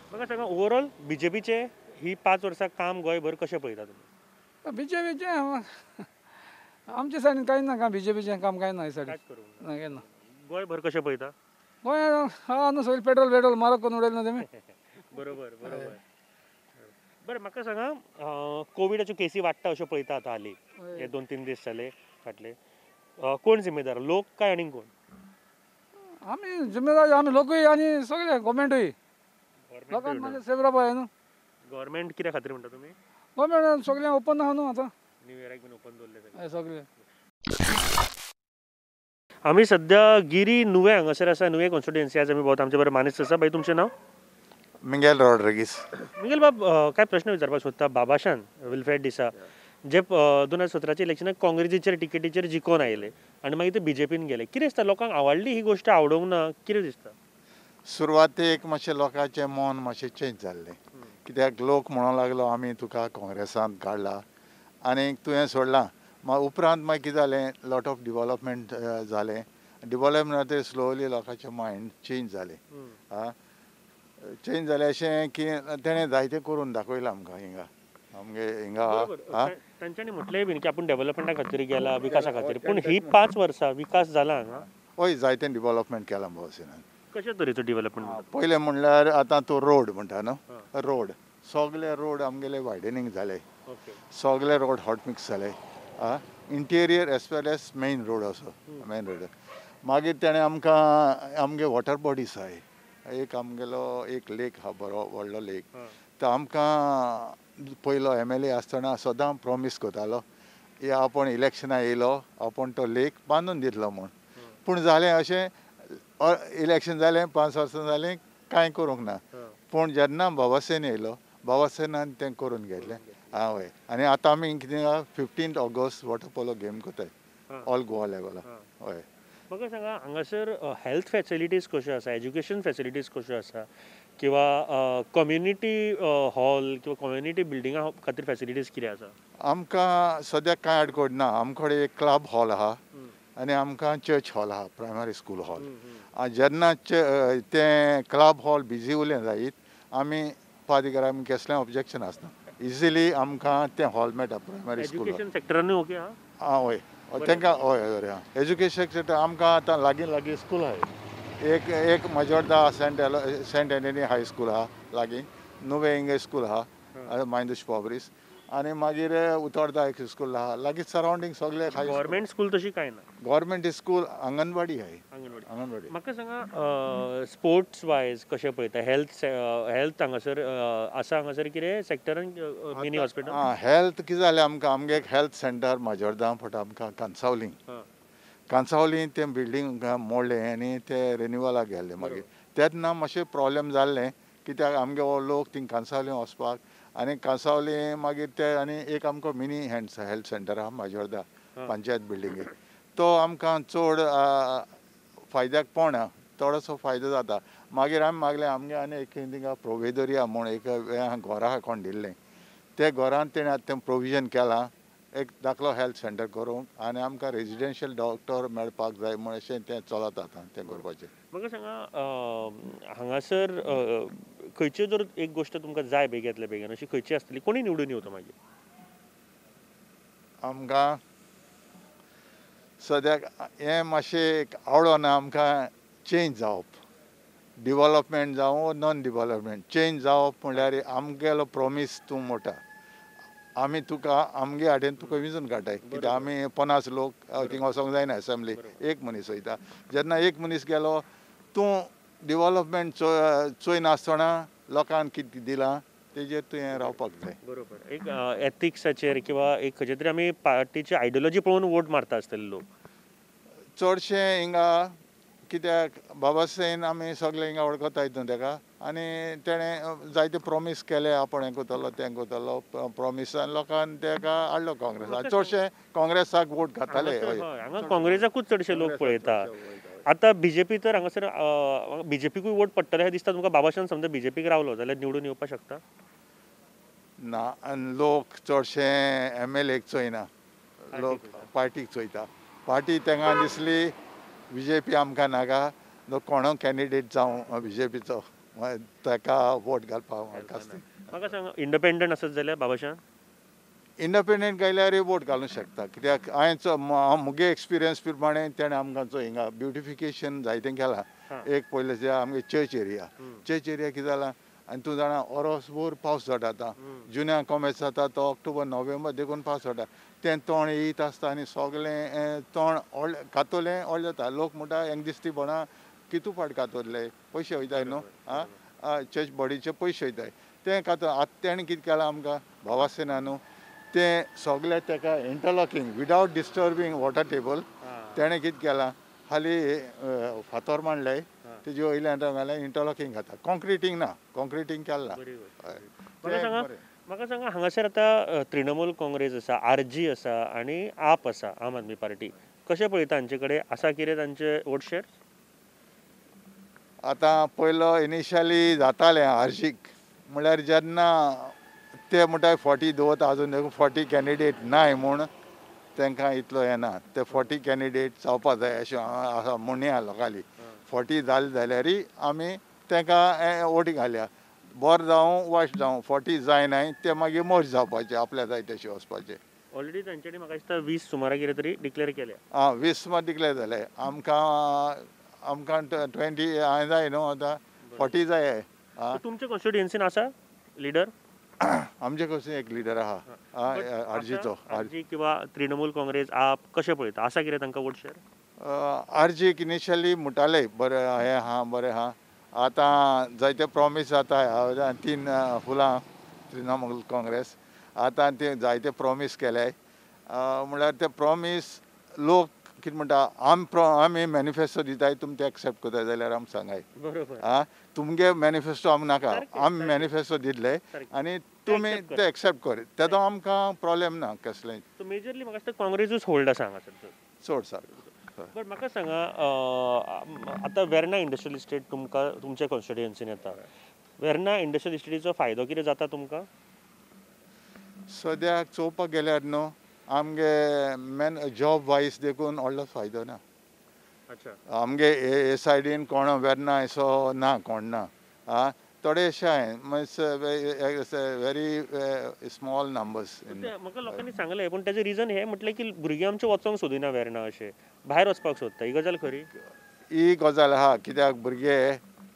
म्हाका सांगा ओवरऑल बीजेपीचे ही 5 वर्सां काम गोंयभर कशें पळयता तुमी? बीजेपीचें आमच्या सायडीन कांय ना, बीजेपीचें काम कांय ना ह्या सायडीन, कांय ना. गोंयभर कशें पळयता? गोंय आहा न्हू सगळें पेट्रोल वेट्रोल म्हारग करून उडयलें ना तेमी. बरोबर बरोबर. बरें म्हाका सांगा, कोविडाच्यो केसी वाडटा अश्यो पळयता आतां हालीं, हे 2-3 दीस जाले फाटले, कोण जिम्मेदार, लोक काय आनीक कोण? आमी जिम्मेदार आमी लोकूय आनी सगळे गव्हर्मेंटूय. लोकांक मातशें सेफ रावपा जाय न्हू. गव्हर्मेंट कित्या खातीर म्हणटा तुमी? गव्हर्मेंट सगळें ओपन आहा न्हू आतां, न्यू इयराक बीन ओपन दवरलें सगळें. आमी सद्या गिरी नुवें हांगासर आसा, नुवें कॉन्स्टिट्युएन्सी आज आमी भोंवता. आमचे बरोबर मानेस्त आसा. बाई तुमचें नांव? मिंगेल रॉड्रिगीस. मिंगेल बाब, काय प्रश्न विचारपाक सोदता. बाबाशान विल्फ्रेड डिसा जे 2017 इलेक्शनाक काँग्रेसीचेर टिकेटीचेर जिखोन आयले आनी मागीर ते बीजेपीन गेले, कितें दिसता लोकांक आवडली ही गोश्ट, आवडूंक ना, कितें दिसता? सुरवातेक मातशें लोकांचें मन मातशें चेंज जाल्लें, कित्याक लोक म्हणूंक लागलो आमी तुका काँग्रेसांत काडला आनी तुवें सोडलां. मागीर उपरांत मागीर कितें जालें, लॉट ऑफ डिवॉलपमेंट जालें, डिवॉलपमेंट स्लोली लोकांचें मायंड चेंज जालें. आं चेंज जालें अशें की तेणें जायतें करून दाखयलां आमकां हिंगा आमगे हिंगा. तांच्यांनी म्हटलें बीन की आपूण डेवलपमेंटा खातीर गेला, विकासा खातीर, पूण ही 5 वर्सां विकास जाला हांगा? हय जायतें डिवॉलपमेंट केलां भोवसेनान. कशे तरेचो डिवलपमेंट? पयलें म्हणल्यार आतां तूं रोड म्हणटा न्हू, रोड सगळे रोड आमगेले वायडनींग जाले, सगळे रोड हॉट मिक्स जाले, interior as well as main road असो मेन रोड. मागीर तेणें आमकां आमगे वॉटर बॉडीज आहाय, एक आमगेलो एक लेक आहा बरो व्हडलो लेक, तो आमकां पयलो MLA आसतना सदां प्रोमीस करतालो या आपूण इलेक्शना येयलो आपूण तो लेक बांदून दितलो म्हूण. पूण जालें अशें, इलेक्शन जालें 5 वर्सां जालीं कांय करूंक ना. पूण जेन्ना बाबासेन येयलो, बाबासेनान तें करून घेतलें. आं हय. आनी आतां आमी कितें 15 ऑगस्ट वॉटर पोलो गेम करताय ऑल गोवा लेवला. हय. म्हाका सांगा हांगासर हेल्थ फेसिलिटीज कश्यो आसा, एज्युकेशन फेसिलिटीज कश्यो आसा, किंवा कम्युनिटी हॉल किंवा कम्युनिटी बिल्डिंगा खातीर फेसिलिटीज कितें आसा? आमकां सद्याक कांय आडकोड ना. आमकडे एक क्लब हॉल आहा आनी आमकां चर्च हॉल आहा, प्रायमरी स्कूल हॉल. जेन्ना तें क्लब हॉल बिजी उरलें जायत आमी पादिकारांक कसलें ऑब्जेक्शन आसना, इजिली आमकां तें हॉल मेळटा प्रायमरी स्कूल. एज्युकेशन सेक्टरानूय ओके आहा? आं हय, तांकां हय बरें आहा. एज्युकेशन सेक्टर आमकां आतां लागीं लागीं स्कूल आहाय. एक एक Majorda Saint Anthony high school आहा लागीं, नुवें इंग्लीश स्कूल आहा मायंदूश पॉब्रीस, आनी मागीर उतोर्दा एक स्कूल आहा लागीं. सरावंडींग सगळे गव्हर्मेंट स्कूल तशी कांय ना. गव्हर्मेंट स्कूल आंगणवाडी आहाय. आंगणवाडी. म्हाका सांगा स्पोर्ट्स वायज कशें पळयता, हेल्थ हेल्थ हांगासर आसा, हांगासर कितें सेक्टरान मिनी हॉस्पिटल? आं, हेल्थ कितें जालें आमकां, आमगे एक हेल्थ सेंटर माजोर्दा फट आमकां कांसावली, कांसावली तें बिल्डींग मोडलें आनी तें रिन्युवलाक गेल्लें. मागीर तेन्ना मातशें प्रोब्लेम जाल्लें कित्याक आमगे हो लोक थिंग कांसावली वचपाक, आनी कांसावली मागीर ते आनी एक आमकां मिनी हेल्थ सेंटर आहा माजोर्दा पंचायत बिल्डिंगेक, तो आमकां चड फायद्याक पडना, थोडोसो फायदो जाता. मागीर आमी मागलें आमगे आनी एक थिंगा प्रोवेदोरिया म्हूण एक घरा आहा कोण दिल्लें, ते घरान तेणें आतां तें प्रोविजन केलां एक दाखलो हेल्थ सेंटर करूंक, आनी आमकां रेजिडेन्शियल डॉक्टर मेळपाक जाय म्हूण अशें तें चलत आतां तें करपाचें. म्हाका सांगा हांगासर खंयची जर एक गोश्ट तुमकां जाय बेगींतल्या बेगीन अशी खंयची आसतली, कोणी निवडून येवता मागीर? आमकां सद्याक हें मातशें आवडना आमकां चेंज जावप, डिवॉलपमेंट जावं नॉन डिवॉलपमेंट चेंज जावप म्हणल्यार आमगेलो प्रोमीस तूं मोटा, आमी तुका आमगे हाडेन तुका विजून काडटाय, कित्याक आमी 50 लोक थिंगा वचोंक जायना एसेंब्ली, एक मनीस वयता. जेन्ना एक मनीस गेलो तूं डिवॉलपमेंट चोयनासतना लोकांक कितें दिलां तेजेर तुवें रावपाक जाय. बरोबर. एक एथिक्साचेर किंवा एक खंयचे तरी आमी पार्टीची आयडियोलॉजी पळोवन वोट मारता आसतले लोक चडशे हिंगा, कित्याक बाबासेन आमी सगळे हिंगा वळखताय न्हू तेका, आनी तेणें जायते प्रोमीस केले, आपूण हें करतलो तें करतलो, प्रोमिसान लोकान तेका हाडलो काँग्रेसाक, चडशे काँग्रेसाक वोट घाताले. हांगा काँग्रेसाकूच चडशे लोक पळयता. आतां बीजेपी तर हांगासर बीजेपीकूय वोट पडटले अशें दिसता तुमकां? बाबाशान समजा बीजेपीक रावलो जाल्यार निवडून येवपाक शकता ना? आनी लोक चडशे MLA चोयना, लोक पार्टीक चोयता. पार्टी तांकां दिसली बीजेपी आमकां नाका, कोणो कॅन्डिडेट जावं बीजेपीचो ताका वोट घालपाक. म्हाका सांग इंडिपेंडंट आसत जाल्यार बाबाशान? इंडिपेंडंट गेल्यार वोट घालूंक शकता, कित्याक हांवें मुगे एक्सपिरियन्स प्रमाणे तेणें आमकां चोय हिंगा ब्युटिफिकेशन जायतें केलां. एक पयलें जे आमगे चर्च एरिया, चर्च एरिया कितें जालां आनी तूं जाणा ओरोसभर पावस जाता आतां, जुन्या कोमेस जाता तो ऑक्टोबर नोव्हेंबर देखून पावस जाता, तें तण येयत आसता आनी सगळें तण व्हडलें कातोलें व्हडलें जाता. लोक म्हणटा हेंक दिसती पडना कितू फाट कातरले पयशे वयताय न्हू, आं चर्च बॉडीचे पयशे वयताय तें कातो. आतां तेणें कितें केलां आमकां बाबासेना न्हू, तें सगळें तेका interlocking without disturbing water table तेणें कितें केलां, हाली फातर मांडले तेजे वयल्यान घालें इंटरलॉकींग घाता, कॉन्क्रिटींग ना, कॉन्क्रिटींग केलां. म्हाका सांगा हांगासर आतां तृणमूल काँग्रेस आसा, RG आसा आनी आप आसा, आम आदमी पार्टी, कशें पळयता हांचे कडेन आसा कितें तांचे वोट शेर? आतां पयलो इनिशियली जातालें RGक, म्हणल्यार जेन्ना ते म्हणटा 40 दवरता, आजून 40 कॅन्डिडेट नाय म्हूण तांकां इतलो येना, ते 40 कॅन्डिडेट जावपा जाय अशें आसा म्हणणी आहा लोकांली. 40 जाले जाल्यारय आमी तांकां वोटी घालया, बरें जावं वायट जावं 40 जायनाय ते मागीर मर्ज जावपाचे, आपल्या जाय तशें वचपाचें. ऑलरेडी तांच्यांनी म्हाका दिसता 20 सुमारा कितें तरी डिक्लेअर केल्या. आं, 20 सुमार डिक्लेअर जाले. आमकां आमकां 20 हांवें जाय न्हू, आतां 40 जाय. तुमच्या कॉन्स्टिट्युएन्सीन आसा लिडर? आमचे कडसून एक लिडर आहा आरजीचो. आरजी किंवा तृणमूल काँग्रेस आप कशें पळयता, आसा कितें तांकां वोट शेअर? आरजीक इनिशियली म्हणटाले बरें हें आहा बरें आहा, आतां जायते प्रॉमीस जाता 3 फुलां तृणमूल काँग्रेस आतां ते जायते प्रॉमीस केले, म्हणल्यार ते प्रॉमीस लोक कितें म्हणटा, आमी मॅनिफेस्टो दिताय तुमी ते एक्सेप्ट करताय जाल्यार आमी सांगाय आं तुमगे मॅनिफेस्टो आमकां नाका, आमी मॅनिफेस्टो दितले आनी तुमी ते एक्सेप्ट कर, तेजो आमकां प्रॉब्लेम ना कसलें. सो मेजरली म्हाका दिसता काँग्रेसूच होल्ड आसा हांगासर चड सारको. बट म्हाका सांगा, आतां वेर्ना इंडस्ट्रियल इस्टेट तुमकां तुमच्या कॉन्स्टिट्युएन्सीन येता, वेर्ना इंडस्ट्रियल इस्टेटीचो फायदो कितें जाता तुमकां? सद्याक चोवपाक गेल्यार न्हू आमगे मेन जॉब वायज देखून व्हडलो फायदो ना. आमगे हे सायडीन कोण वेर्ना असो ना, कोण ना आं, थोडेशे व्हेरी स्मॉल नंबर्स. म्हाका लोकांनी सांगलें, पूण तेजें रिजन हें म्हटलें की भुरगीं आमचें वचोंक सोदिना वेर्ना, अशें भायर वचपाक सोदता. ही गजाल खरी? ही गजाल आहा, कित्याक भुरगे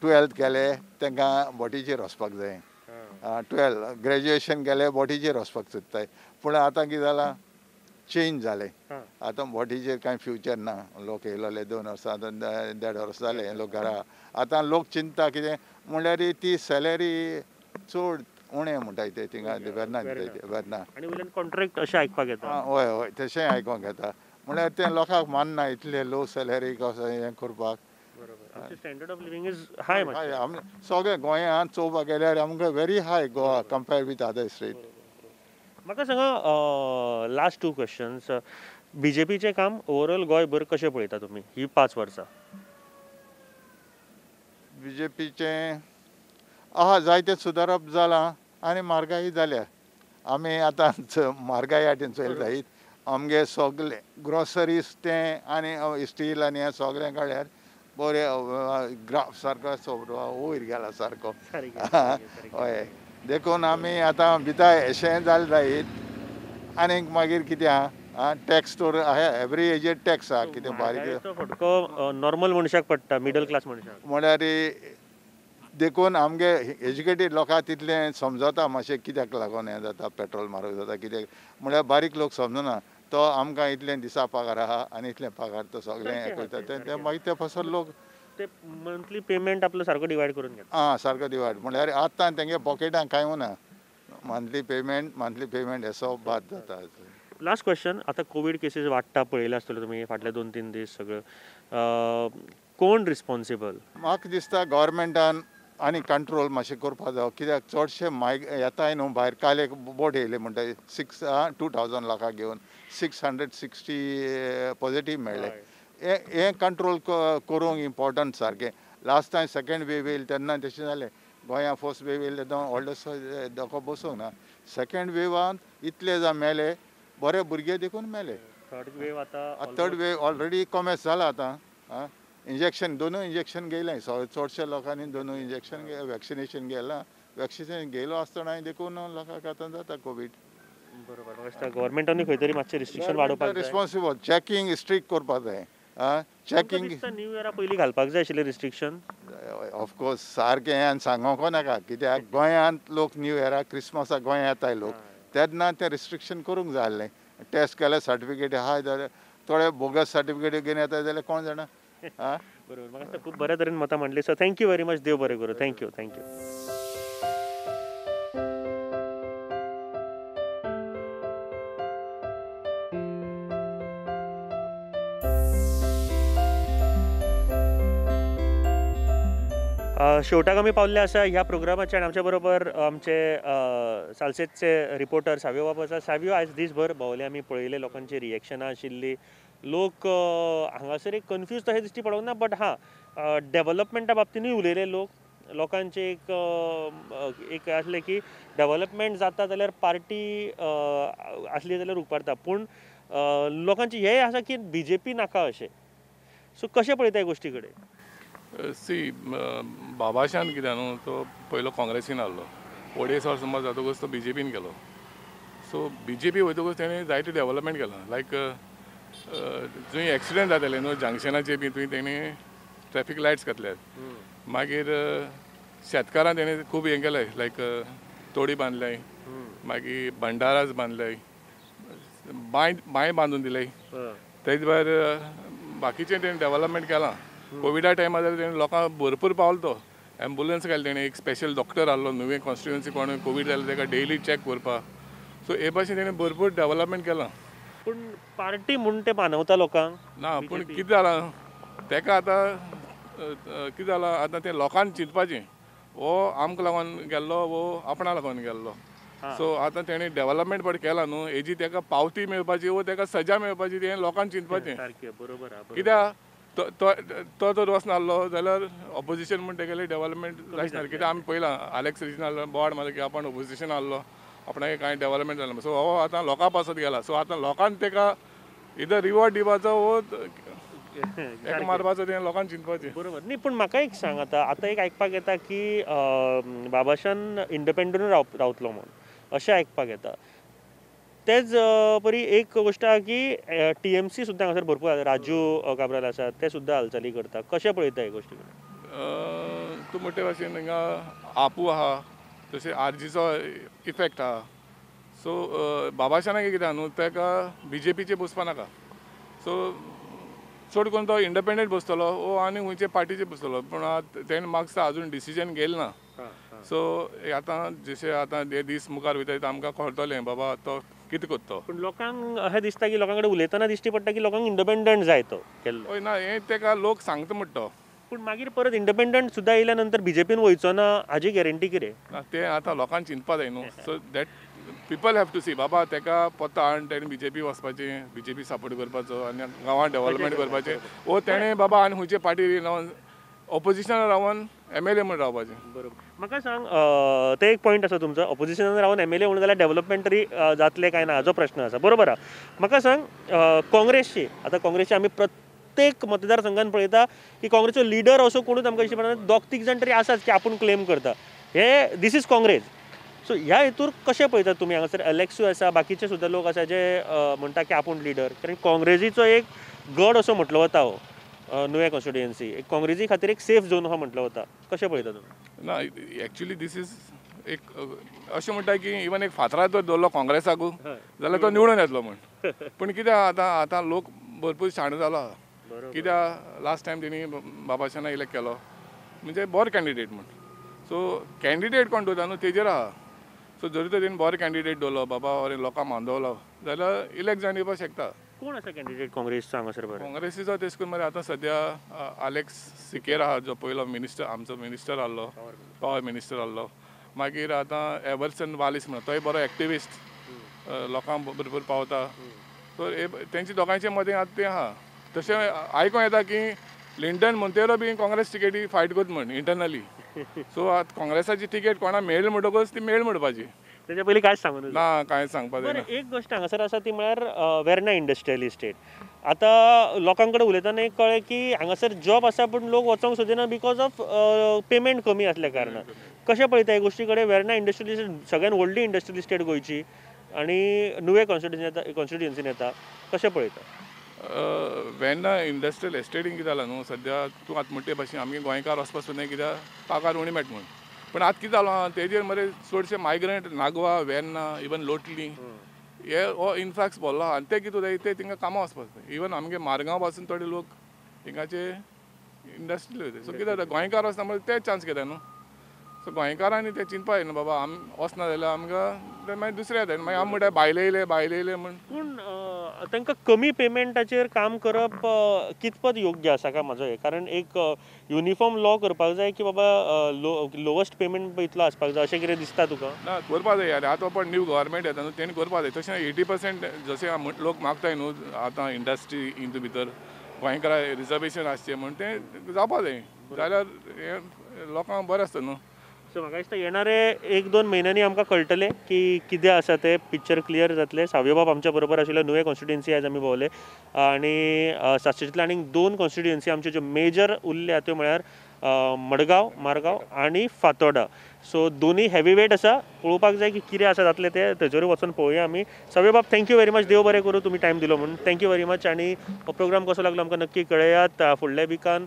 12th केले तांकां बोटीचेर वचपाक जाय, 12 ग्रेज्युएशन केलें बोटीचेर वचपाक सोदताय, पूण आतां कितें जालां चेंज जालें, आतां बोटीचेर कांय फ्युचर ना. लोक येयलोले 2 वर्सां आतां 1.5 वर्स जालें लोक घरा, आतां लोक चिंता कितें म्हणल्यार ती सॅलरी चड उणें म्हणटाय ते थिंगा वेर्ना वेर्ना. आनी वयल्यान कॉन्ट्रॅक्ट अशें आयकपाक येता. हय हय तशेंय आयकोंक येता, म्हणल्यार तें लोकांक मानना इतलें लो सॅलरी कसो हें करपाक. Standard of living is high. हाय सगळें गोंयांत चोवपाक गेल्यार आमकां very high Goa compare with other state. म्हाका सांगा लास्ट 2 क्वेश्चन्स, बीजेपीचें काम ओवरऑल गोंयभर कशें पळयता तुमी ही 5 वर्सां? बीजेपीचें आहा जायतें सुदारप जालां आनी म्हारगाय जाल्या. आमी आतां म्हारगाय वाटेन चलयता जायत, आमगे सगळे ग्रोसरीज तें आनी स्टील आनी हें सगळें काडल्यार बरें ग्राफ सारको वयर गेला सारको. हय देखून आमी आतां भितर अशें जालें जायत. आनीक मागीर कितें आहा टॅक्स तर आहा, एवरी एजेर टॅक्स आहा, कितें बारीक फटको नॉर्मल मनशाक पडटा, मिडल क्लास मनशाक. म्हळ्यार देखून आमगे एज्युकेटेड लोकांक तितलें समजता मातशें कित्याक लागून हें जाता, पेट्रोल म्हारग जाता कित्याक, म्हळ्यार बारीक लोक समजना, तो आमकां इतलें दिसा पगार आहा आनी इतलें पगार तो सगळें हें करता, ते मागीर ते फसत लोक ते मंथली पेमेंट आपलो सारको डिवायड करून घेता. आं सारको डिवायड म्हणल्यार आतां तेंगे पॉकेटान कांय ना, मंथली पेमेंट हेसो बाद जाता. लास्ट क्वेश्चन, आतां कोवीड केसीस वाडटा पळयले आसतले तुमी फाटले 2-3 दीस सगळं, कोण रिस्पॉन्सिबल? म्हाका दिसता गव्हर्मेंटान आनी कंट्रोल मातशें करपा जावो, कित्याक चडशे मायग येताय न्हू भायर. काल एक बोट येयले म्हणटा 2,000 लोकांक घेवन 660 पॉजिटीव मेळ्ळे. हें कंट्रोल करूंक इम्पॉर्टंट सारकें. लास्ट टायम सेकेंड वेव येयली तेन्ना तशें जालें, गोंया फर्स्ट वेव येयली तेन्ना व्हडलोसो धोको बसूंक ना, सेकेंड वेवान इतले जाण मेले, बरे भुरगे देखून मेले. थर्ड वेव आतां, थर्ड वेव ऑलरेडी कॉमेस जाला आतां. आं इंजेक्शन, दोनूय इंजेक्शन घेयलें चडशे लोकांनी, दोनूय इंजेक्शन वॅक्सिनेशन घेयलां, वॅक्सिनेशन घेयलो आसतना देखून लोकांक आतां जाता कोवीड. बरोबर, गव्हर्मेंटानूय खंय तरी मातशें रिस्ट्रिक्शन वाडोवपाक जाय, रिस्पॉन्सिबल चॅकिंग स्ट्रिक्ट करपाक जाय. चॅकिंग न्यू इयरा पयलीं घालपाक जाय आशिल्लें रिस्ट्रिक्शन. ऑफकोर्स सारकें आनी सांगोंक नाका, कित्याक गोंयांत लोक न्यू इयराक क्रिसमसाक गोंयांत येताय लोक, तेन्ना तें रिस्ट्रिक्शन करूंक जाय आसलें. टेस्ट केल्यार सर्टिफिकेट आहा जाल्यार थोडे बोगस सर्टिफिकेट घेवन येता जाल्यार कोण जाणा. बरोबर, म्हाका खूब बऱ्या तरेन मतां मांडली sir, thank you very much, देव बरें करूं. Thank you thank you. शेवटाक आमी पावल्ले आसा ह्या प्रोग्रामाचे आनी आमच्या बरोबर आमचे सालसेतचे रिपोर्टर सावियो बाबू आसा. सावियो, आयज दीसभर भोंवले आमी, पळयले लोकांची रिएक्शनां आशिल्ली, लोक हांगासर एक कन्फ्यूज तशें दिश्टी पडोंक ना, बट हां डेवलपमेंटा बाबतीनूय उलयले लोक. लोकांचे एक एक आसलें की डेवलपमेंट जाता जाल्यार पार्टी आसली जाल्यार उपकारता, पूण लोकांचें हें आसा की बीजेपी नाका अशें. सो कशें पळयता ह्या गोश्टी कडेन? सी, बाबाशान कितें न्हू, तो पयलो काँग्रेसीन आहलो, 2.5 वर्स समज जातकूच तो बीजेपीन गेलो. सो बीजेपी वयतकूच तेणें जायते डेवलपमेंट केलां, लायक जंय एक्सिडंट जाताले न्हू जंक्शनाचे बी थंय तेणें ट्रॅफिक लायट्स घातल्यात. मागीर शेतकारां तेणें खूब हें केलें, लायक तोडी बांदले, मागीर भंडाराज बांदले, बांय बांय बांदून दिले. तेज भायर बाकीचें तेणें डेवलपमेंट केलां. कोविडा टायमार जाल्यार तेणें लोकांक भरपूर पावलो. तो एम्बुलन्स घाली तेणें, एक स्पेशल डॉक्टर आहलो नुवें कॉन्स्टिट्युएन्सी कोण कोवीड जाल्यार ताका डेली चॅक करपाक. सो हे भाशेन तेणें भरपूर डेवलपमेंट केलां. पूण पार्टी म्हूण ते मानवता लोकांक ना. पूण कितें जालां तेका आतां कितें जालां आतां तें लोकांक चिंतपाचें, हो आमकां लागून गेल्लो वो आपणा लागून गेल्लो. सो आतां तेणें डेवलपमेंट पळय केलां न्हू, हेजी तेका पावती मेळपाची वो तेका सजा मेळपाची तें लोकांक चिंतपाचें. बरोबर. कित्याक तो जर वचनासलो जाल्यार ऑपोजिशन म्हूण तेगेलें डेवलपमेंट जायना. कित्याक आमी पळयलां आलेक्स रिजनल बोवाळ मारलो की आपण ऑपोजिशन आहलो, आपणाक कांय डेवलपमेंट जालें. सो हो आतां लोकां पासत गेला. सो आतां लोकांक तेका इधर रिवॉर्ड दिवपाचो वो तेका मारपाचो तें लोकांक चिंतपाचें. बरोबर न्ही. पूण म्हाका एक सांग, आतां आतां एक आयकपाक येता की बाबाशान इंडिपेंडंट रावतलो म्हूण अशें आयकपाक येता. तेच परी एक गोश्ट आहा की टीएमसी सुद्दां हांगासर भरपूर आसा, राजू काब्राल आसा, ते सुद्दां हालचाली करता. कशें पळयता हे गोश्टी? तूं मोठे भाशेन हिंगा आपू आहा, तशें आरजीचो इफेक्ट आहा. सो बाबाशानाक कितें न्हू ताका बीजेपीचे बसपा नाका. सो चड करून तो इंडिपेंडंट बसतलो वो आनी खंयचे पार्टीचे बसतलो. पूण तेणें म्हाका अजून डिसिजन घेयलें ना. सो आतां जशें आतां हे दीस मुखार वयता आमकां कळटलें बाबा तो कितें करता. पूण लोकांक अशें दिसता की लोकां कडेन उलयतना दिश्टी पडटा की लोकांक इंडिपेंडंट जाय तो केल्लो. हय ना, हें ताका लोक सांगता म्हणटा तो. पूण मागीर परत इंडिपेंडंट सुद्दां येयल्या नंतर बीजेपीन वयचो ना हाजी गॅरंटी कितें ना? तें आतां लोकांक चिंतपा जाय न्हू. So that people have to see बाबा ताका पत्तो हाडून तेणें बीजेपी वचपाचें, बीजेपी सपोर्ट करपाचो आनी गांवांत डेवलपमेंट करपाचें. वो तेणें बाबा आनी खंयचे पार्टी रावन ऑपोजिशनान रावन एमएलए म्हूण रावपाचें. बरोबर. म्हाका सांग, ते एक पॉयंट आसा तुमचो, ऑपोजिशनान रावन एमएलए म्हणून जाल्यार डेवलपमेंट तरी जातलें काय ना हाजो प्रश्न आसा. बरोबर आहा. म्हाका सांग, काँग्रेसची आतां काँग्रेसची आमी प्रत्येक मतदारसंघान पळयता की काँग्रेसचो लिडर असो कोणूच आमकां दिश्टी पडना, दोग तीग जाण तरी आसाच की आपूण क्लेम करता हे दीस is Congress. सो ह्या हेतूर कशें पळयतात तुमी? हांगासर एलेक्सू आसा, बाकीचे सुद्दां लोक आसा जे म्हणटा की आपूण लिडर, कारण काँग्रेसीचो एक गड असो म्हटलो वता हो नुवें कॉन्स्टिट्युएन्सी, एक काँग्रेसी खातीर एक सेफ झोन असो म्हटलो वता. कशें पळयता तुमी? ना, एक्चुली this is एक अशें म्हणटा की इवन एक फातरा जर दवरलो काँग्रेसाकू जाल्यार तो निवडून येतलो म्हूण. पूण कित्याक आतां आतां लोक भरपूर शाणो जालो. कित्याक लास्ट टायम तेणी बाबाशाना इलेक्ट केलो म्हणजे बरो कॅन्डिडेट म्हूण. सो कॅन्डिडेट कोण दवरता न्हू तेजेर आहा. सो जरी तर तेणी बरो कॅन्डिडेट दवरलो बाबा अरे लोकांक मानवलो जाल्यार इलेक्ट जावन येवपाक शकता. कोण आसा कॅन्डिडेट काँग्रेसचो हांगासर? बरें, काँग्रेसीचो तेश करून मरे आतां सद्या आलेक्स सिकेर आहा, जो पयलो मिनिस्टर आमचो मिनिस्टर आहलो, पावर मिनिस्टर आहलो. मागीर आतां एवर्सन वालीस म्हणून तोय बरो एक्टिविस्ट, लोकांक भरपूर पावता. सो हे तेंचे दोगांयचे मदें आतां तें आहा. तशें आयकों येता की लिंटन मोंतेरो बी काँग्रेस टिकेटी फायट करता म्हण इंटरनली. सो आतां काँग्रेसाची टिकेट कोणा मेळ्ळी म्हणटकूच ती मेळ म्हणपाची, तेच्या पयलीं कांयच सांगू ना, कांयच सांगपाक जायना. एक गोश्ट हांगासर आसा ती म्हळ्यार वेर्ना इंडस्ट्रियल इस्टेट. आतां लोकां कडेन उलयतना एक कळ्ळें की हांगासर जॉब आसा पूण लोक वचोंक सोदिना because of payment कमी आसल्या कारणान. कशें पळयता हे गोश्टी कडेन? वेर्ना इंडस्ट्रियल इस्टेट सगळ्यान व्हडली इंडस्ट्रियल इस्टेट गोंयची आनी नुवें कॉन्स्टिट्युएन्सीन येता, कशें पळयता? वेर्ना इंडस्ट्रियल एस्टेटीन कितें जालां न्हू सद्या, तूं आतां म्हणटे भाशेन आमगे गोंयकार वचपा सोदनाय कित्याक पागार उणी मेळटा म्हूण. पूण आतां कितें जालां आहा तेजेर मरे चडशे मायग्रंट नागवा, वेर्ना, इवन लोटली हे हो इनफ्लक्स भरलो आहा. आनी ते कितें जाय ते थिंगा कामां वचपाक जाय. इवन आमगे मारगांव पासून थोडे लोक थिंगाचे इंडस्ट्री वयता. सो कितें जाता गोंयकार वचना म्हणल्यार ते चान्स घेता न्हू. सो गोंयकारांनी ते चिंतपा जाय न्हू बाबा आमी वचना जाल्यार आमकां मागीर दुसरे येता मागीर आमी म्हणटा भायले येयले भायले येयले म्हूण. पूण तांकां कमी पेमेंटाचेर काम करप कितपत योग्य आसा काय म्हाजो हें? कारण एक युनिफॉर्म लॉ करपाक जाय की बाबा लोवस्ट पेमेंट इतलो आसपाक जाय अशें कितें दिसता तुका? ना, करपाक जाय. आतां पण न्यू गव्हर्मेंट येता न्हू तेणी करपाक जाय. तशें 80% जशें लोक मागताय न्हू आतां इंडस्ट्री हितून भितर गोंयकारां रिजर्वेशन आसचें म्हूण तें जावपाक जाय, जाल्यार हें लोकांक बरें आसता न्हू. सो म्हाका दिसता येणारे 1-2 म्हयन्यांनी आमकां कळटलें की कितें आसा तें, पिक्चर क्लियर जातलें. सावयो बाब आमच्या बरोबर आशिल्लो, नुवें कॉन्स्टिट्युएन्सी आयज आमी भोंवले आनी साश्टींतल्या आनीक 2 कॉन्स्टिट्युएन्सी आमच्यो ज्यो मेजर उरल्या त्यो म्हळ्यार मडगांव, मारगांव आनी फातोर्डा. सो दोनूय हेवी वेट आसा, पळोवपाक जाय की कितें आसा जातलें तें, थंयसरूय वचून पळोवया आमी. सावयो बाब, thank you very much, देव बरें करूं, तुमी टायम दिलो म्हूण thank you very much. आनी हो प्रोग्राम कसो लागलो आमकां नक्की कळयात. फुडल्या विकान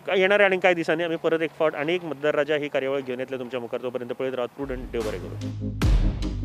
येणाऱ्या आनी कांय दिसांनी आमी परत एक फावट आनी एक मतदार राजा ही कार्यावळ घेवन येतले तुमच्या मुखार. तोपर्यंत पळयत रावत प्रुडंट. देव बरें करूं.